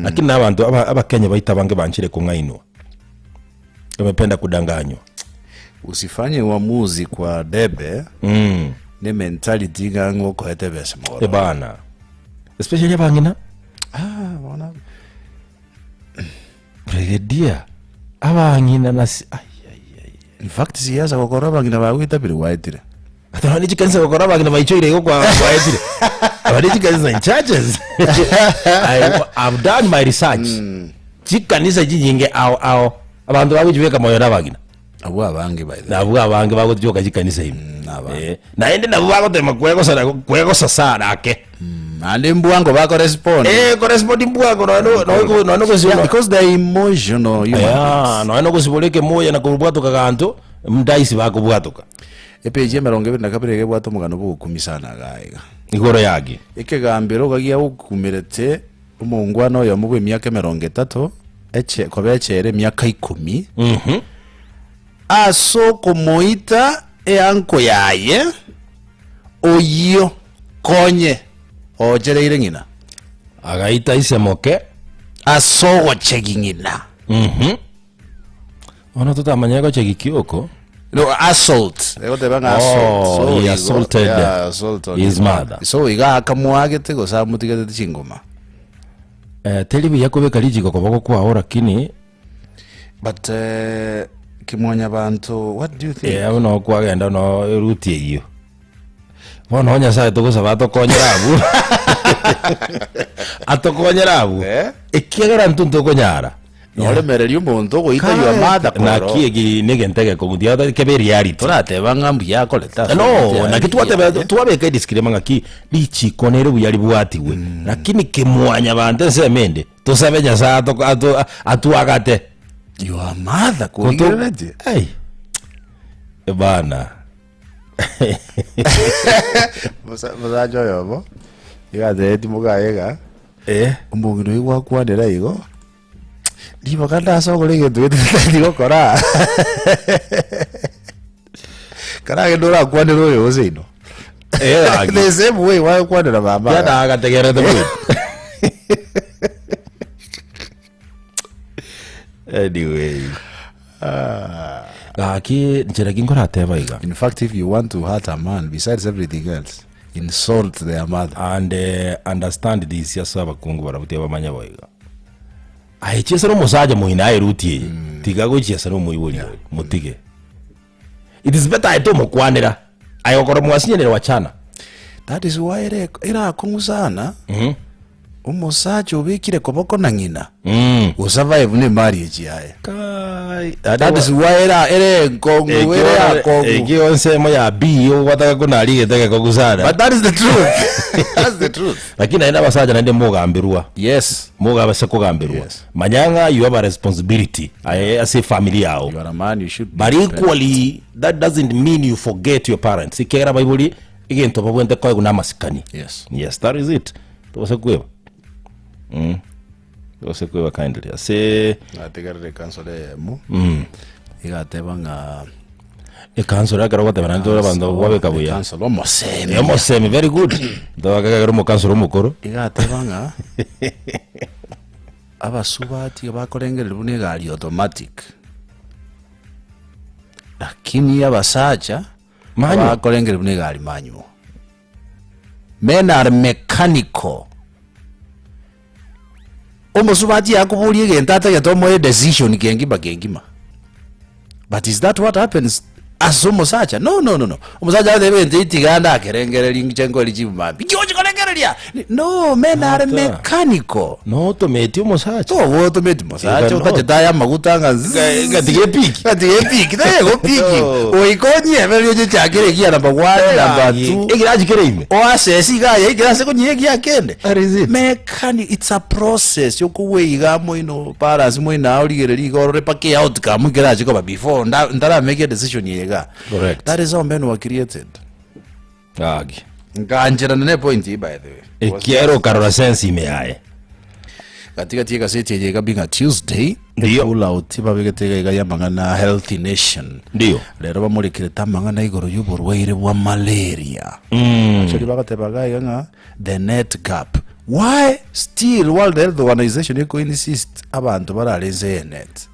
B: Lakini na abanto aba abakenya baito abange banchire kong'ainwa. Wamependa kudanganywa.
G: Usifanye uamuzi kwa debe
B: Mm.
G: ne mentality ng'a ng'a okoete ebesa mogoro.
B: Ebana. Especially abang'ina.
G: Ah, bona.
B: Brigadier. Abang'ina nasi ai ai ai.
G: In fact siasa gokora abang'ina bagoitabire gwaetire.
B: Ati nonye chikanisa gokora abang'ina baichoire igo kwa kwaetire. Abare chikanisa in churches. I, I've done my research. Chikanisa chinyinge ao ao abanto bagochibeka moyo na abang'ina.
G: Abwo abange by the way.
B: Nabwo abange bagochoka chikanisa ime.
G: nabange.
B: Eh, naende nabwo bagotema kwegosana kwegosa sana ake.
G: Naende mbwango bakorespond.
B: Eh, korespond mbwango nonya no- nonya nonya nogosiba
G: Yeah, because they are emotional human
B: Yeah,
G: beings.
B: nonya nogosibora ekemoya na kobwatoka ganto ndaisi bakobwatoka.
G: Epeji emerongo ebere na kabere iga ebwate omogano bw'ogokumia sana iga iga.
B: Igoro yaki?
G: Ekegambero iga giagokumerete omongwana oyomo bw'emiaka emerongo etato, eche koba echela emiaka ikomi, ase okomoita eanko yaye oyio konye oochereire ng'ina.
B: Agaita ise moke.
G: Ase ogochegi ng'ina.
B: Bono totamanyire gochegi ki oko.
G: No, assault. Egoteba ng'a assault.
B: Oh,
G: So,
B: he
G: igo-
B: assaulted
G: yeah, assault on
B: his
G: his
B: mother.
G: So iga akamoagete gose amotigetete chingoma.
B: Eh, teri buya kobeka richiko koboko kwao lakini
G: But eh, kimwanyabanto what do you think?
B: eh, no kwagenda no eruti eyio. Bono Nyasaye togosaba atokonyere abwo. Atokonyere abwo.
G: Eh?
B: Ekiagera intwe ntokonyara.
G: Noremereria omonto ogoita your mother koro.
B: Naki eki negento egekong'u tiga kebe reality.
G: Torateba ng'a mbuya akorete ase
B: No,
G: ogoita
B: naki
G: yaye.
B: twateba twabeka edisclaimer ng'aki richiko nere buya ribwatigwe. Lakini kimwanyabanto ensemo ende tosabe Nyasaye ato- ato- atwagate.
G: Your mother
B: Koto-
G: korigereretie.
B: Ai. Bana.
G: Musa- Musacha oyomo iga atebetie mokaye iga
B: Eh.
G: omong'ina oyio gwakwanera igo riboka ndasokore egento gete ntari gokora karagende orakwanere oyo gose ino
B: Eh, gaki.
G: the same way gwakwanera mama
B: Yada agategerete bwe. Anyway. Gaki nchera ki nkorateba iga.
G: In fact, if you want to hurt a man, besides everything else, insult their mother.
B: And uh, understand this ase abakungu barabwo tibamanya boigo. Aye chiesa nomosacha moino aye ruti eye tiga gochiesa nomoibori oyo motige. It is better aye tomokwanera aye gokora mwasinyanire wachana.
G: That is why ere erakong'u sana omosacha obekire koboko na ng'ina gosurvive ne marriage yaye.
B: Kai,
G: That is why era ere enkong'u ere yakong'u.
B: ekio ensemo ya B ogwataka konarigete gekogu sana.
G: But that is the truth. That's the truth.
B: Lakini naende abasacha naende mogambirwa.
G: Yes.
B: Mogabase kogambirwa.
G: Yes.
B: Manya ng'a you have a responsibility aye ase efamily yao.
G: You are a man, you should be
B: But
G: independent.
B: equally that doesn't mean you forget your parents. Ekiagera abaibori egento babwente koegwa na amasikani.
G: Yes.
B: Yes, that is it. Tobase kweba. Mm. Tobase kweba kindly. Ase
G: Natigarire council eyemo igateba ng'a
B: ekansoro ekero ogoteba naende tore abanto gwabeka buya.
G: Council omosemi
B: Eh, omosemi very good. Ntogakegera omokansoro omokoro.
G: igateba ng'a abasubati bakorengereria buna egari automatic lakini abasacha
B: Manual.
G: bakorengereria buna egari manual men are mechanical omosubati akoboria egento atagete omoe decision kengima kengima but is that what happens ase omosacha no no no no omosacha agoteba egento itiga ndakerengereria inche nkore rijibu mambia inki ogochi korengereria no men are
B: Ata.
G: mechanical
B: Notometi omosacha.
G: toba otometi mosacha
B: Ega no.
G: otachete aya amaguta ng'a
B: Ga- gatiga epiki.
G: gatiga epiki tayego piki
B: No.
G: goika onyebererie oche chakere egia number one number two
B: Egirachi kere ime.
G: oasesi iga aye ekero ase konyia egia kende
B: That is it.
G: mechanic it's a process yokoweiga moino balance moino ao rigereria iga orore mpaka eoutcome ekerache koba before nda- ntaramake a decision eye iga
B: Correct.
G: that is how men were created
B: Gaki.
G: nkancherana ne point eye by the way
B: Ekiagera okarora sense ime yaye.
G: Gatigati egaseti eye iga being a Tuesday,
B: Ndiyo.
G: pull out babegete iga iga y'amang'ana Healthy Nation.
B: Ndiyo.
G: Rero bamorekerete amang'ana igoro y'oborwaire bwa malaria. Actually bagoteba iga iga ng'a the net gap. Why still World Health Organization eko insist abanto barare inse ye net?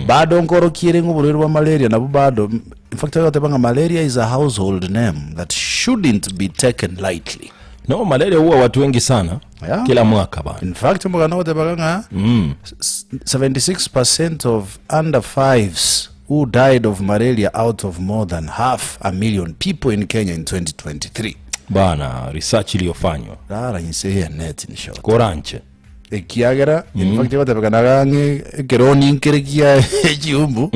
G: Bado nkorokiere ng'a oborwaire bwa malaria nabo bado in fact bagoteba ng'a malaria is a household name that shouldn't be taken lightly.
B: No, malaria huwa watu wengi sana
G: Yeah.
B: kila mwaka bana.
G: In fact omogano ogotebaga ng'a 76% of under fives who died of malaria out of more than half a million people in Kenya in 2023.
B: Bana research iliyofanywa
G: Rara inse ye net in short.
B: koranche
G: Ekiagera in fact egotebekana ng'a ekeroni nkere kia echiumbu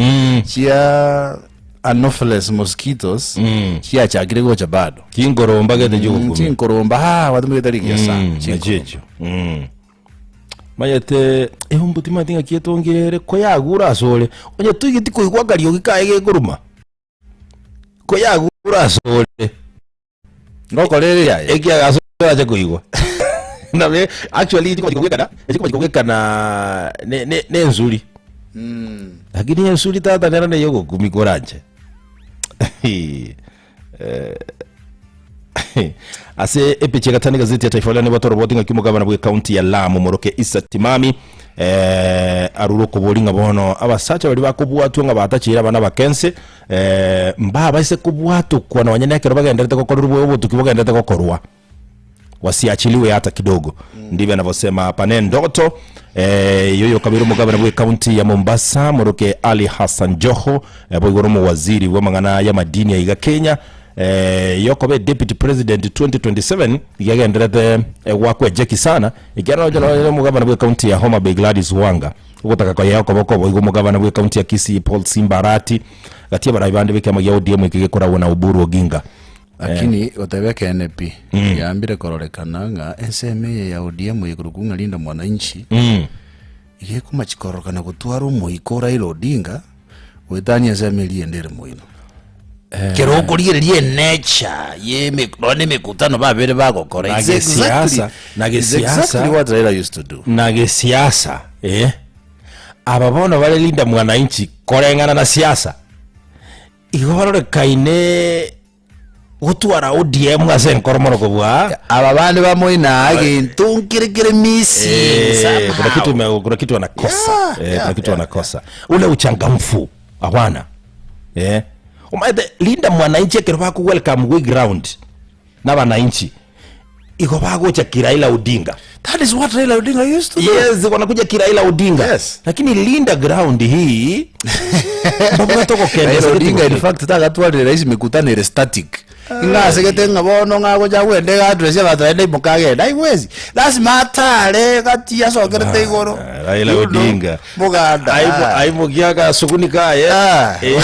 G: chia anopheles mosquitoes chiachakire gocha bado.
B: Chinkoromba gete chigokumi.
G: Chinkoromba ha watumigete rigiya sana. Chinkoromba.
B: Nachiechio. Mayete eumbu timanyeti ng'aki etongire ere koyagure asore onye toigeti koigwa akariogi kaye gekoruma koyagure asore
G: Ngokora ere yaye.
B: Ekiagera ase orache koigwa. Nabe actually chikoba chikogwekana chikoba chikogwekana ne ne ne ensuri. Lakini ensuri tata nero neye ogokumi koranche. Eh, ase epicha egatano egazeti ya Taifa Leo nigo toroboti ng'aki omogabana bw'ekaunti ya Lamu Moroke Issa Timami eh, arure okobori ng'a bono abasacha baria bakobwatwa ng'a batacheire abana abakense eh, mbabaise kobwatokwa nonye nekero bagenderete gokorerwa obotuki bogenderete gokorwa wasiachiliwe hata kidogo ndivyo anavyosema hapa ne ndoto eh, yoyo kabiri omogabana bwe county ya Mombasa Moroke Ali Hassan Joho eh, boigoro omowaziri bw'amang'ana ya madini aiga Kenya eh, yokobe deputy president 2027 igegenderete eh, gwakwa ejeki sana ekiagera nonya nonya omogabana bwe county ya Homa Bay Gladys Wanga ogotaka koyea okoboko boigo omogabana bwe county ya Kisii Paul Simba Arati gati abarai bande b'ekiama gia ODM eke gekoragwo na Oburu Oginga
G: Lakini goteba ekeene pi, yambire kororekana ng'a ensemo eye ya ODM ekorokwa ng'a Linda Mwananchi iga ekomachi kororekana gotwara omoika o Raila Odinga goetania ensemo eria ende ere moino.
H: Kero okorigereria enature ye nonya na emekutano babere bagokora
B: Na
H: it's exactly
B: gesiasa, na
G: It's
B: gesiasa,
G: exactly what Raila used to do.
B: na gesiasa eh, aba bono bare Linda Mwananchi koreng'ana na siasa igo barorekaine gotwara ODM ase enkoro mono kobua
H: Aba bande bamoina egento nkere kere missing
B: Eh, kuna kitu
H: somehow.
B: ime- kuna kitu wanakosa
G: Yeah,
B: eh,
G: yeah,
B: kuna kitu
G: yeah,
B: wanakosa ule uchangamfu hawana eh. Omaete Linda Mwananchi ekero baku welcome gwe ground na abananchi igo bagocha kiraila Odinga
G: That is what Raila Odinga used to do.
B: yes wanakuja kiraila Odinga
G: Yes.
B: lakini Linda ground hii mbabwate
G: Raila
B: ogokendesa
G: Odinga in fact tagatwarire rais mikutano ere static ing'asegete ng'a bono ng'a gocha gwenda egaddress abanto baria ndaimoka agende aiwezi lasima atare gati asokerete igoro
B: Raila
G: You know,
B: Odinga
G: muganda
B: Aibo- aibokia agasuguni kaye
G: Ah.
B: Eh.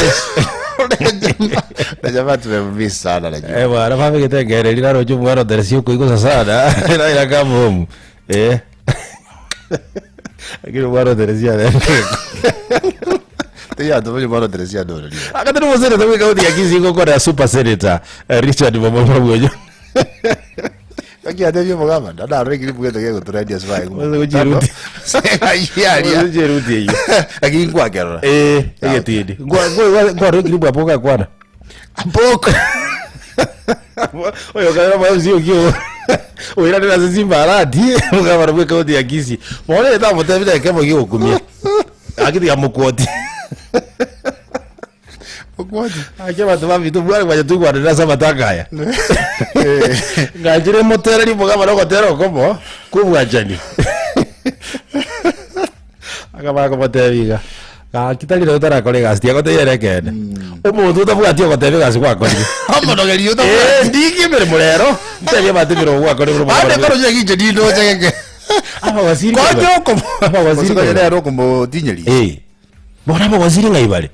G: Na jamaa tumemmiss sana najua
B: Eh, bwana babegete ngereri naroche omwana oteresia okoigusa sana Raila come home eh lakini omwana oteresia
G: Tiga tumenye mwana oteresia ndoreri
B: akati ni moseneta bwe kaunti ya Kisii gokora super senator eh, Richard Momomo Bwojo
G: Akiatebia omogamba ndarora ekiribu gete gegoturendia sibae
B: Ose gochiruti.
G: Yaria.
B: Ocheruti eyio
G: Lakini nkwakerora.
B: eh egetindi ngwa ekiribu apo gakwana
G: Apoko.
B: oyo kaira ma MC okio oiranera ase chimbarati omogabana bwe ekaunti ya Kisii bono ere tamotebire ekemo giogokumia agitiga mokwoti
G: Okwoti.
B: Ake abanto babito bware kwanya toigwanere ase amatanga aya ngachire motereri omogabana ogotera okomo kwa obwanchani Akabaa komotebia iga, Gaki tari rirorio otarakora egasi, tiagotebia ere ekeene. Omonto otabwati ogoteba egasi gwakorire.
G: Omonogeri otabwati.
B: Eh, ndigie emeremo rero, ntebie abanto emeremo gwakorire buna
G: Ande
B: omogabana
G: koro nche ginche nindoche geke.
B: Abawaziri
G: Konye
B: ng'ai
G: okomo.
B: Abawaziri
G: Gose konye
B: ng'ai
G: nere okomotinyeria.
B: Eh. Bono abawaziri ng'ai bare?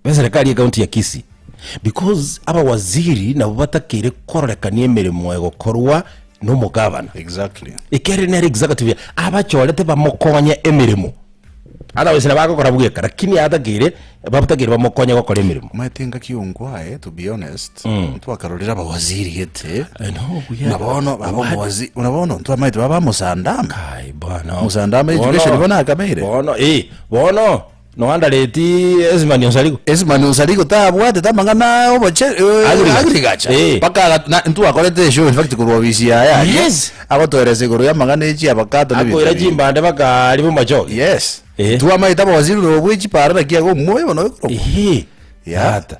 B: B'eserekari y'ecounty ya Kisii. Because abawaziri nabo batakeire kororekania emeremo egokorwa nomogabana.
G: Exactly.
B: Ekere nere executive ya abachorete bamokonye emeremo. Otherwise nabo agokora bweka lakini atakeire batakeire bamokonye gokora emeremo.
G: Omanyete engaki yonkwaye to be honest ntwakarorire abawaziri gete
B: No, buya.
G: na bono aba omowazi na bono ntwamaete baba musandama
B: Ai bwana.
G: Musandama education bono akabeire.
B: Bono eh bono Noandareti Esimani Osarigo.
G: Esimani Osarigo tabwatete amang'ana oboche eh,
B: Agriculture.
G: agriculture.
B: Eh.
G: Mpaka aga- na- ntwakorete eshow in fact korwa ofisi yaye aria.
B: Yes.
G: Agotoeresa igoro y'amang'ana ya chiavocado na ebinto
B: Akoira
G: ebinge.
B: chimbande mpaka aria bomachoge.
G: Yes.
B: Eh.
G: Twamaete abawaziri na obwe chipara naki iga omoyo bono oikorokwa.
B: Ehe.
G: Yeah.
B: Tata.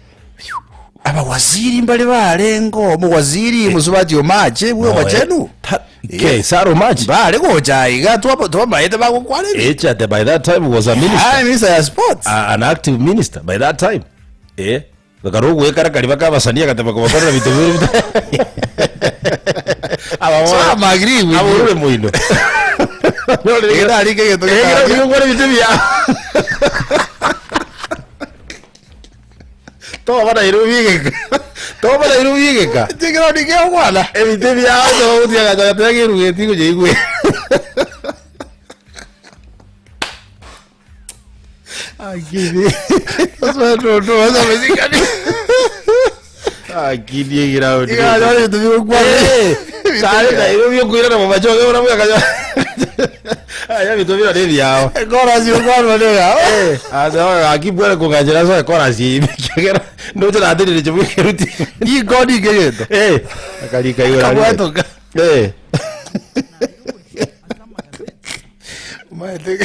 G: Abawaziri mbare barenge omowaziri mosubati omache bwe obochenu.
B: Ta- Okay, Sarah Omache.
G: Mbare gocha iga twaba- twamaete bagokwana ebi.
B: Echate by that time was a minister.
G: Ah, minister ya sports.
B: A, an active minister by that time. Eh. Bakara ogwekara kari bakabasania agateba kobakorera binto bire bita. Aba
G: So I'm agree with you.
B: Aborure moino.
G: Egera arike egento
B: Egera
G: getari.
B: arike gokora ebinto ebiya. Toba Nairobi egeka. Toba Nairobi egeka.
G: Chikira nike ogwana.
B: Ebinto ebiao togotiga gacha gateba kerugeti gocha igwe. Akini.
G: Sasa ndo ndo sasa mezikani.
B: Akini egiraundi.
G: Iga nyore bintu bigokwana.
B: Eh, kare Nairobi okoirana momachoge buna bwakacha. Aya binto bira nebiao.
G: Ekora si okwanwa nega.
B: Eh, ase aki bwere kong'achera soe korasi ekiagera ndoche natenire chibwekeruti.
G: Ikoni kegento.
B: Eh, akarika igoro aria.
G: Kabwatoka.
B: Eh.
G: Maete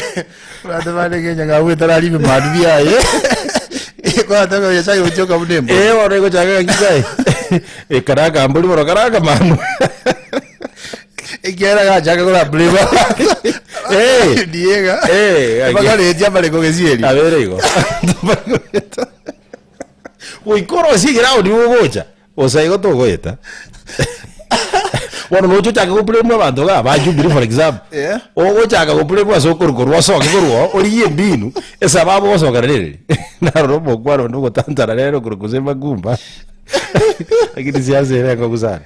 G: urate bane Kenya ngawete ararime madu biaye. Kwata kwa chai uchoka bunembo.
B: Eh, bono egochaka gaki kae. Ekaraka mbori bono karaka manu.
G: Ekiara gachaka kora blame.
B: Eh.
G: Diega.
B: Eh, gaki.
G: Bakaretia bareko gesieri.
B: Abere igo. Goikora ase eground gogocha. Gose igo togoeta. Bono noche ochake goblame abanto iga ba Jubilee for example.
G: Yeah.
B: Ogochaka goblame ase okorwa korwa osoke korwa oo, origie embinu esababu ogosokera nereri. Narora omokwana onde ogotantara rero korwa gose makumba. Lakini siasa ere enkong'u sana.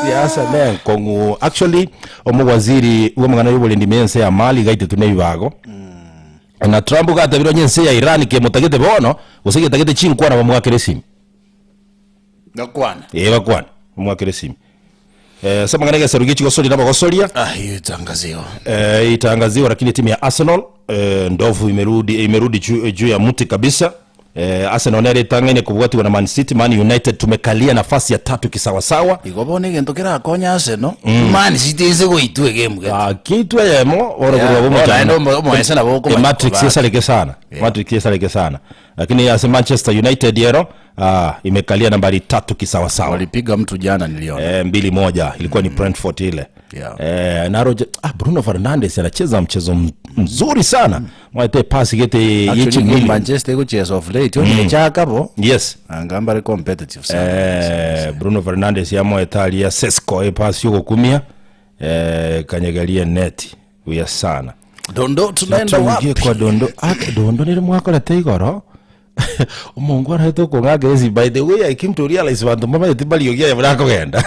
B: Siasa ne enkong'u. Actually, omowaziri bwa amang'ana ya oborendi ime ense ya Mali gaitetu na ebibago. Na Trump gatabire onye ense ya Iran kemotagete bono, gose getagete chinkwana bamoakere esimi.
H: Bakwane.
B: Ee bakwane, bamoakere esimi. Eh, ase amang'ana egesaru gie chigosoria nabagosoria.
H: Ah, hiyo itangaziwa.
B: Eh, itangaziwa lakini timu ya Arsenal eh, ndovu imerudi imerudi juu juu ya mti kabisa. Eh, Arsenal nere etang'aine kobwatiwa na Man City, Man United tumekalia nafasi ya tatu kisawasawa.
H: Igo bono egento kerakonye Arsenal, Man City ase goitwa egame gete.
B: Ah, kitu eyemo oro
H: Yeah,
B: korwa
H: bono
B: bomochando.
H: naende omo- omoese nabo okomanya
B: Matrix
H: kobaka.
B: esareke sana. Matrix esareke sana. Lakini ase Manchester United yero ah, imekalia nambari tatu kisawasawa.
H: Walipiga mtu jana niliona.
B: Eh, 2-1 ilikuwa ni Brentford ile.
H: Yeah.
B: Eh, na Roger, ah, Bruno Fernandes anacheza mchezo mzuri sana. Mwate pasi gete
H: Actually,
B: yechi
H: good
B: mwili.
H: Manchester igucheza of late mm. chakabo
B: Yes.
G: Anga mbare competitive sana.
B: Eh, Bruno Fernandes yamoetaria Sesko epasi yogokumia eh, kanyegeria neti buya sana.
H: Dondo tunaenda
B: Tuingie
H: wapi?
B: kwa dondo ah, dondo nire mwakorete igoro omongo arete okong'akeresi by the way I came to realize banto mbamaete bariogia ya burakogenda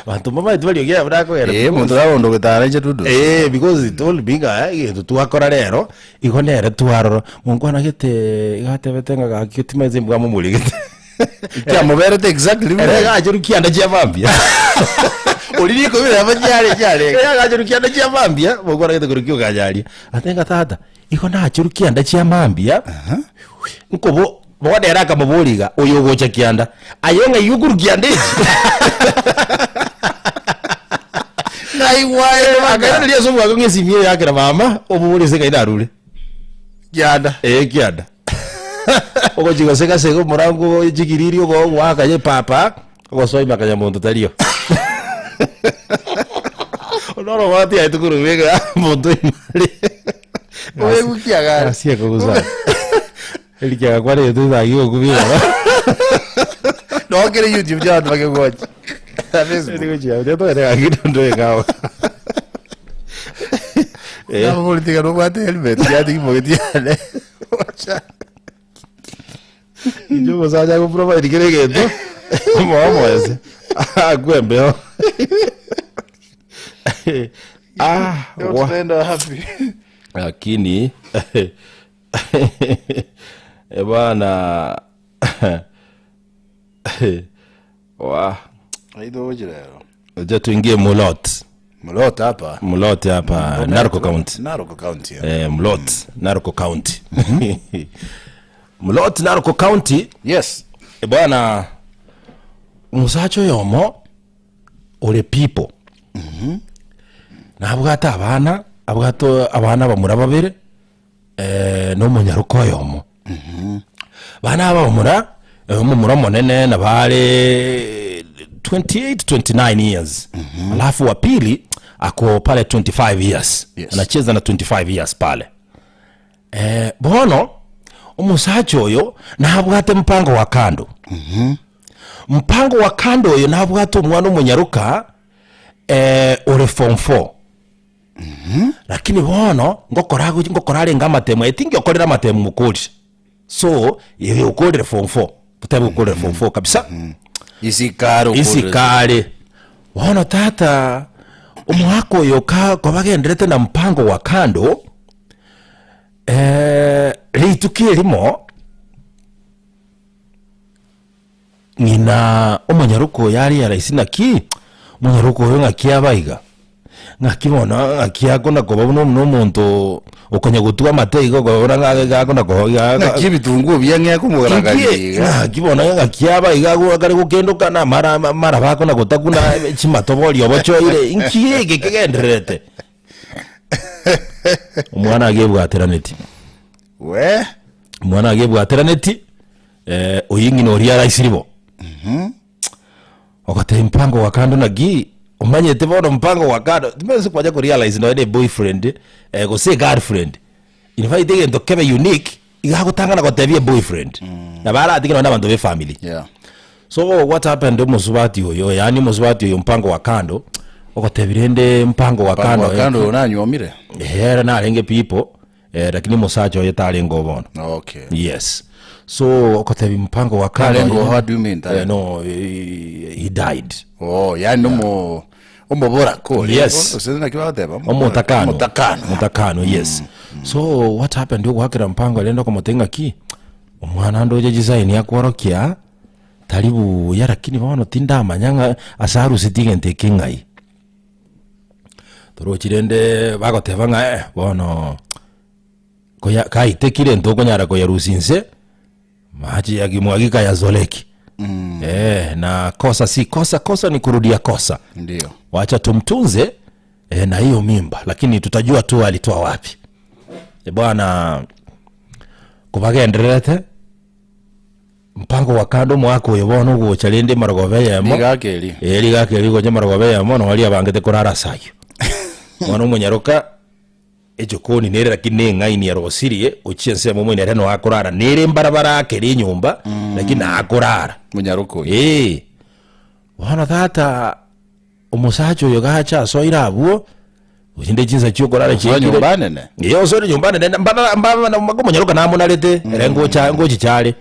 B: banto mbamaete bariogia ya burakogenda.
G: Eh, muntu rabondo gotara inche dudu.
B: Eh, because it all being a egento twakora rero igo nere twarora mongo anagete igatebete ng'a gaki timaete mbwa momorigete
G: Kiamoberete exactly.
B: ere gacheru kianda chia mambia
G: Oriri kobira abanyare chiare.
B: ere gacheru kianda chia mambia mongo anagete korukia oganyaria atenga tata igo nacheru kianda chia mambia nkobo bono ere akamoboriga oyo ogocha kianda aye ng'ai okoru kianda echi
G: Naigwae
B: akairaneria ase omwaka ng'a esimi eye yakera mama omobori ase ngai narure
G: kianda.
B: Ee kianda ogochi gosega sega omorango chigiriri ogoaka ye papa ogosoima kanya monto tario onoro gwati aye tukurubega monto imare
G: Oegukiaga.
B: asie kogusa erikiaga kwarete thagi gokubira
G: No kere YouTube cha bantu bakegocha. Na Facebook. Nabo nobwate helmet yatigimogetiane.
B: Inche omosacha agoprovide kera egento moa moese akwe embeo ah, wa.
G: Tunaenda wapi?
B: Lakini eh, bwana wa
G: Aidoje lero.
B: acha tuingie Mulot.
G: Mulot hapa.
B: Mulot hapa Narok County.
G: Narok County. Yeah.
B: Eh, Mulot Narok County. Mulot Narok County.
G: Yes.
B: Eh, bwana musacha oyomo ore people nabwate abana abwate abana bamura babere eh, nomonyaruka oyomo bana aba bamura eh, omomura omonene nabare 28 29 years alafu wa pili ako pale 25 years anacheza na 25 years pale eh, bono omosacha oyo nabwate mpango wa kando mpango wa kando oyo nabwate omwana omonyaruka eh, ore form 4 lakini bono ngokora ngokora arenge amatemo etingi okorera amatemo mokorire so ye okorere form 4 totebe okorere form 4 kabisa
H: Isikare okorere.
B: isikare bono tata omwaka oyo ka kobagenderete na mpango wa kando eh, rituko erimo ng'ina omonyaruko oyo aria rahisi naki omonyaruko oyo ng'aki abaiga ng'aki bono ng'aki akona koba buna buna omonto okonya gotwa amate igo okobora ng'a gakona ko
G: Ng'aki ebitunguo biang'e akomogaragaria iga.
B: ng'aki bono ng'aki abaiga agwo akare gokendokana mara mara bakona gotakuna chimatobori obochoire inki eke kegendererete omwana agebwateraneti
G: We
B: omwana agebwateraneti eh, oyo ng'ina oria araisiri bo ogoteba mpango wa kando naki omanyete bono mpango wa kando timanyete kwanya korealize nonya ne boyfriend eh, gose girlfriend in fact egento kebe unique iga agotangana gotebia boyfriend nabo aratige nonya na abanto ba efamily
G: Yeah.
B: so what happened omosubati oyo yaani omosubati oyo mpango wa kando ogotebia rende mpango wa
G: Mpango
B: kando
G: wa kando oyo nanywomire
B: ere narenge people eh, lakini omosacha oye tarenge obono
G: Okay.
B: yes so okotebi mpango wa kando
G: Tarenge what do you mean, tarenge?
B: eh, no eh, he died
G: Oh, yani omo omoborako
B: Yes.
G: Ose naki bagoteba
B: omotakano
G: Omotakano.
B: omotakano yes. So what happened ogoakera mpango rende okomotebia ng'aki, omwana ndoche chisaini akworokia tari buya lakini bono tindamanya ng'a ase aruseti egento eke ng'ai. Torochi rende bagoteba ng'a eh bono koya kaitekire ntokonyara koyarusia inse, mache yakimwagika yazoleki. Eh, na kosa si kosa, kosa ni kurudia kosa.
G: Ndio.
B: Wacha tumtunze eh, na hiyo mimba lakini tutajua tu alitoa wapi. Eh, bwana kobagendererete mpango wa kando omwaka oyo bono ogocha rende emarogoba eyemo
G: Rigaka eri.
B: Eh, rigaka eri gocha emarogoba eyemo noo aria abangete korara ase ayio. Bono omonyaroka echokoni nere lakini na eng'aini yarosirie gochia ensemo omoino ere noo akorara nere mbarabara akere enyomba lakini akorara.
G: Monyaroka oyo.
B: Eh, bono tata omosacha oyo gacha asoire abwo gose chinsa chiokorara
G: Osoa
B: chiaikire
G: nyomba nene.
B: Ee, osoire nyomba nene mbana mbana omonyaroka namonarete ere ngocha ngochicha are.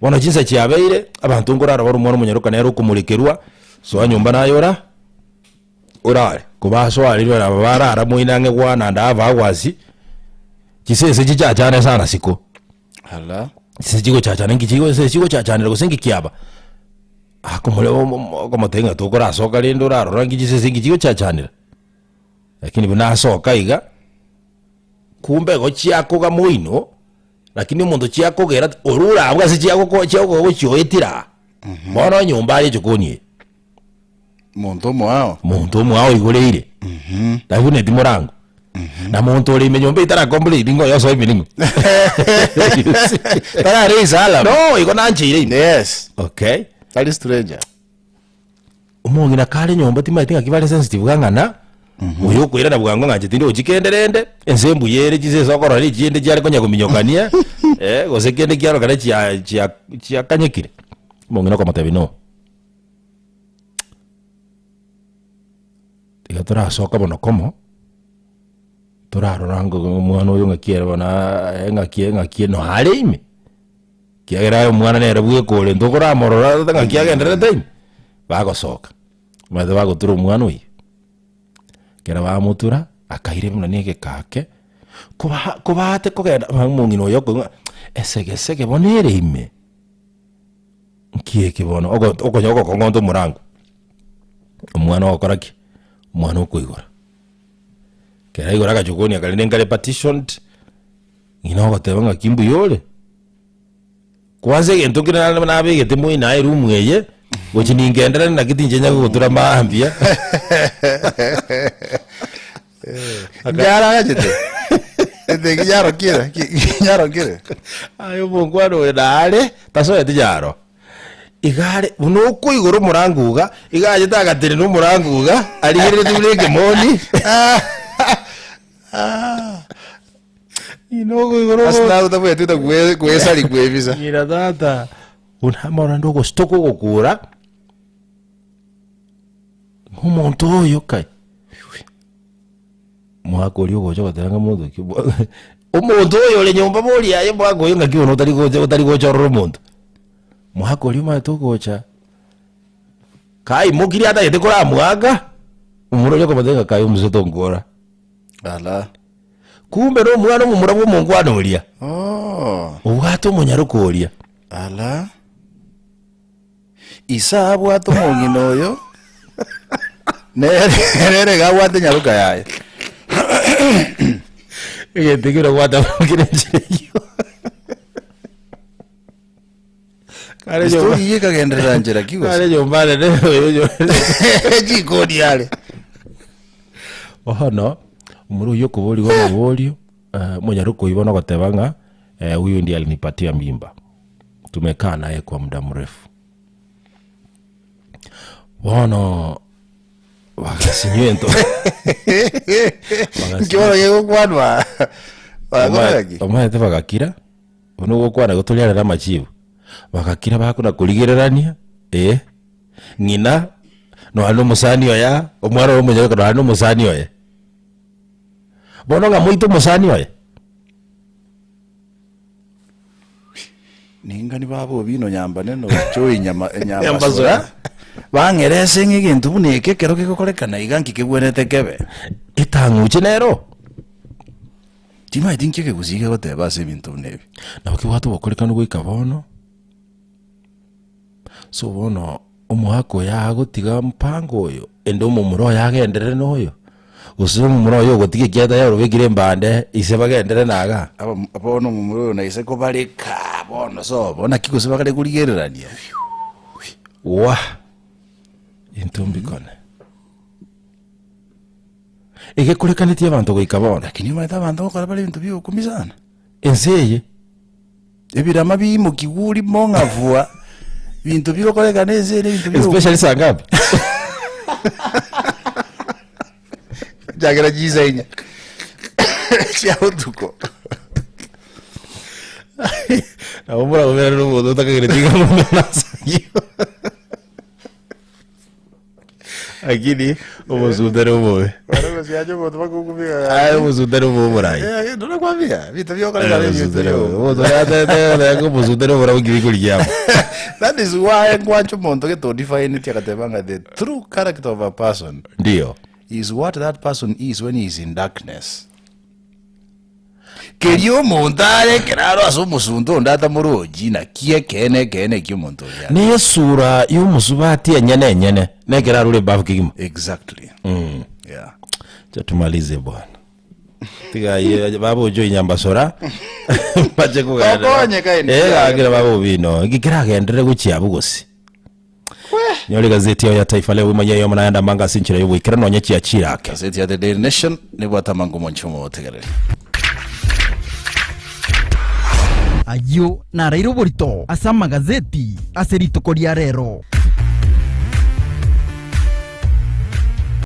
B: Bono chinsa chiabeire, abanto nkorara bare omwana omonyaroka nere okomorekerwa, soa nyomba naye ora orare. Kobasoarire aba barara moino ang'e gwana ande aba agwasi, chisese chichachane sana siko.
G: Ala.
B: Chisese chigochachana nki chigo chisese chigochachanera gose nki kiaba. Akomore omo okomotebia ng'a tokorasoka rende orarora nki chisese nki chigochachanera. Lakini buna asoka iga, kumbe igo chiakoga moino, lakini omonto chiakogera ore orabwo ase chiagoko chiagokoga gochioetera aa, bono nyomba are echokoni eye.
G: Monto omoao.
B: Monto omoao oigoreire, tabuneti morango, na monto ore ime nyomba etara complete ng'a oyo osoe ime ning'o?
G: Tara raise alarm.
B: No, igo nancheire ime.
G: Yes.
B: Okay.
G: Tari stranger.
B: Omong'ina kare nyomba timaeti ng'aki bare sensitive gang'ana, oyo okoirana bwango ng'a inche tindi gochia kende rende, ense mbuya ere chinse ase okorora echinde chiare konya kominyokania, eh, gose kende kiarokana chia chia chiakanyekire. Omong'ina okomotebia no, tiga torasoka bono komo, torarora ngo omwana oyo ng'aki ere bono aa ng'aki ng'aki noare ime. Ekiagera aye omwana nere bweka ore ntokoramorora ng'aki agendererete ime, bagosoka, omanyete bagotura omwana oyio. Ekero bamotura, akaira buna na egeka ake, koba kobaate kogenda omong'ina oyo okong'a esegesege bono ere ime, nki eke bono ogo okonya ogokong'onta omorango, omwana ogokora ki? Omwana okoigora. Ekero aigora agachokonia karende nkare partitioned, Ng'ina ogoteba ng'aki mbuya ore? Kwanza egento kere nare nabegete moino aye eroom eye, gochi ningenderere naki tinche nyare gogotura mambia.
G: Nyaragachete. Ete kinyarokire, kinyarokire.
B: Aye omongwana oyo nare, tasoeti nyaro. Iga are, buna okoigora omorango iga, iga achete agatenena omorango iga, arigereretie buna ekemoni. Ng'ina okoigora
G: Ase
B: omo-
G: naro tabwenereti ta gwe- gwesari kwebisa.
B: Ng'ina tata, buna amorande ogostoka ogokura, omonto oyo kai, mwaka oria ogocha goteba ng'a monto ki bwa omonto oyo ore nyomba boria aye mwaka oyo ng'aki bono otari gocha otari gocha orore omonto. Mwaka oria omanyete ogocha, kaimokirie atagete koramwaka, omoro oria okomotebia ng'a kai omuse tonkora.
G: Ala.
B: Kumbe nomwana omomura bw'omonkwana oria,
G: Oh.
B: obwate omonyaroka oria.
G: Ala. Ise abwate omong'ina oyo, nere nere iga abwate enyaroka yaye.
B: Egento ekio nabwate kere enchera eyio. Kare nyomba-
G: Story eye ekagenderera nchera ki gose?
B: kare nyomba nene oyo
G: Chikoni are.
B: Bono, omoro oyio okoborigwa omoborio, eh, omonyaroka oyio bono ogoteba ng'a eh, huyu ndiye alinipatia mimba, tumekaa naye kwa muda mrefu. Bono bagasinywa ento
G: Nki bono gegokwanwa? Bagokora ki?
B: Omanyete bagakira, buna ogokwana igo tori arere amachibu, bagakira bakona korigererania, eh. Ng'ina nonya na omosani oye aa, omwana oye omonyaroka nonya na omosani oye. Bono ng'a moite omosani oye?
G: Ningani baba obino nyambane na ochoi nyama
B: Nyambasura.
G: nyambasura bang'ere ase ng'a egento buna eke ekero kegokorekana iga nki kegwenerete kebe.
B: Etang'uche nero.
G: Timaeti nki ekegusii kegoteba ase ebinto buna ebi.
B: Nabo kebwate obokorekanu goika bono, so bono omoaka oyo agotiga mpango oyo, ende omomura oyo agenderere na oyo, gose omomura oyo ogotiga ekiagera tayari obekire embande ise bagenderere na igaa.
G: Aba bono omomura oyo naise kobareka bono sobo, naki gose bakare korigererania.
B: Wah! Intwe mbikone. Egekorekanetie abanto goika bono.
G: Lakini omanyete abanto gokora bare ebinto biogokumia sana.
B: Ense eye.
G: Ebirama biimokigwe orimo ng'a fua, binto bigokorekana ense eye nebinto biogokumia.
B: Especially saa ngapi?
G: Chakera chinsa inya chia botuko.
B: Nabo moragoberane nomonto otakagereti ng'a momena ase ayio. Lakini omosunte nomobe. Aye omosunte nomobe omorai.
G: Nakwambia binto biokoreka
B: Aye,
G: nebinto
B: omosunte nomobe.
G: bio.
B: Omonto oratete omosunte noborabu ki bikorigia amo.
G: That is why nkwancha omonto gete odefineti agateba ng'a the true character of a person
B: Ndio.
G: is what that person is when he is in darkness. Keria omonto are ekero aro ase omosunte onde atamorochi, naki ekeene ekeene eki omonto oria are.
B: Ne esura y'omosubati enyene enyene, nekero arure ebafu kegima.
G: Exactly. Yeah.
B: Acha tumalize bwana. Tiga aye baba ojo inyambasora bache kogenda.
G: Tokonye kaini.
B: Eh gakira baba obino. Iki keragenderere gochia abwo gose. Nyore gazeti yao ya Taifa Leo imanye yomo nayande amanga ase enchera y'oboikera nonye chiachire ake.
G: Gazeti ya The Daily Nation nebwate amango omonche omotegereri.
F: Ayio naraire oborito ase amagazeti ase rituko ria rero.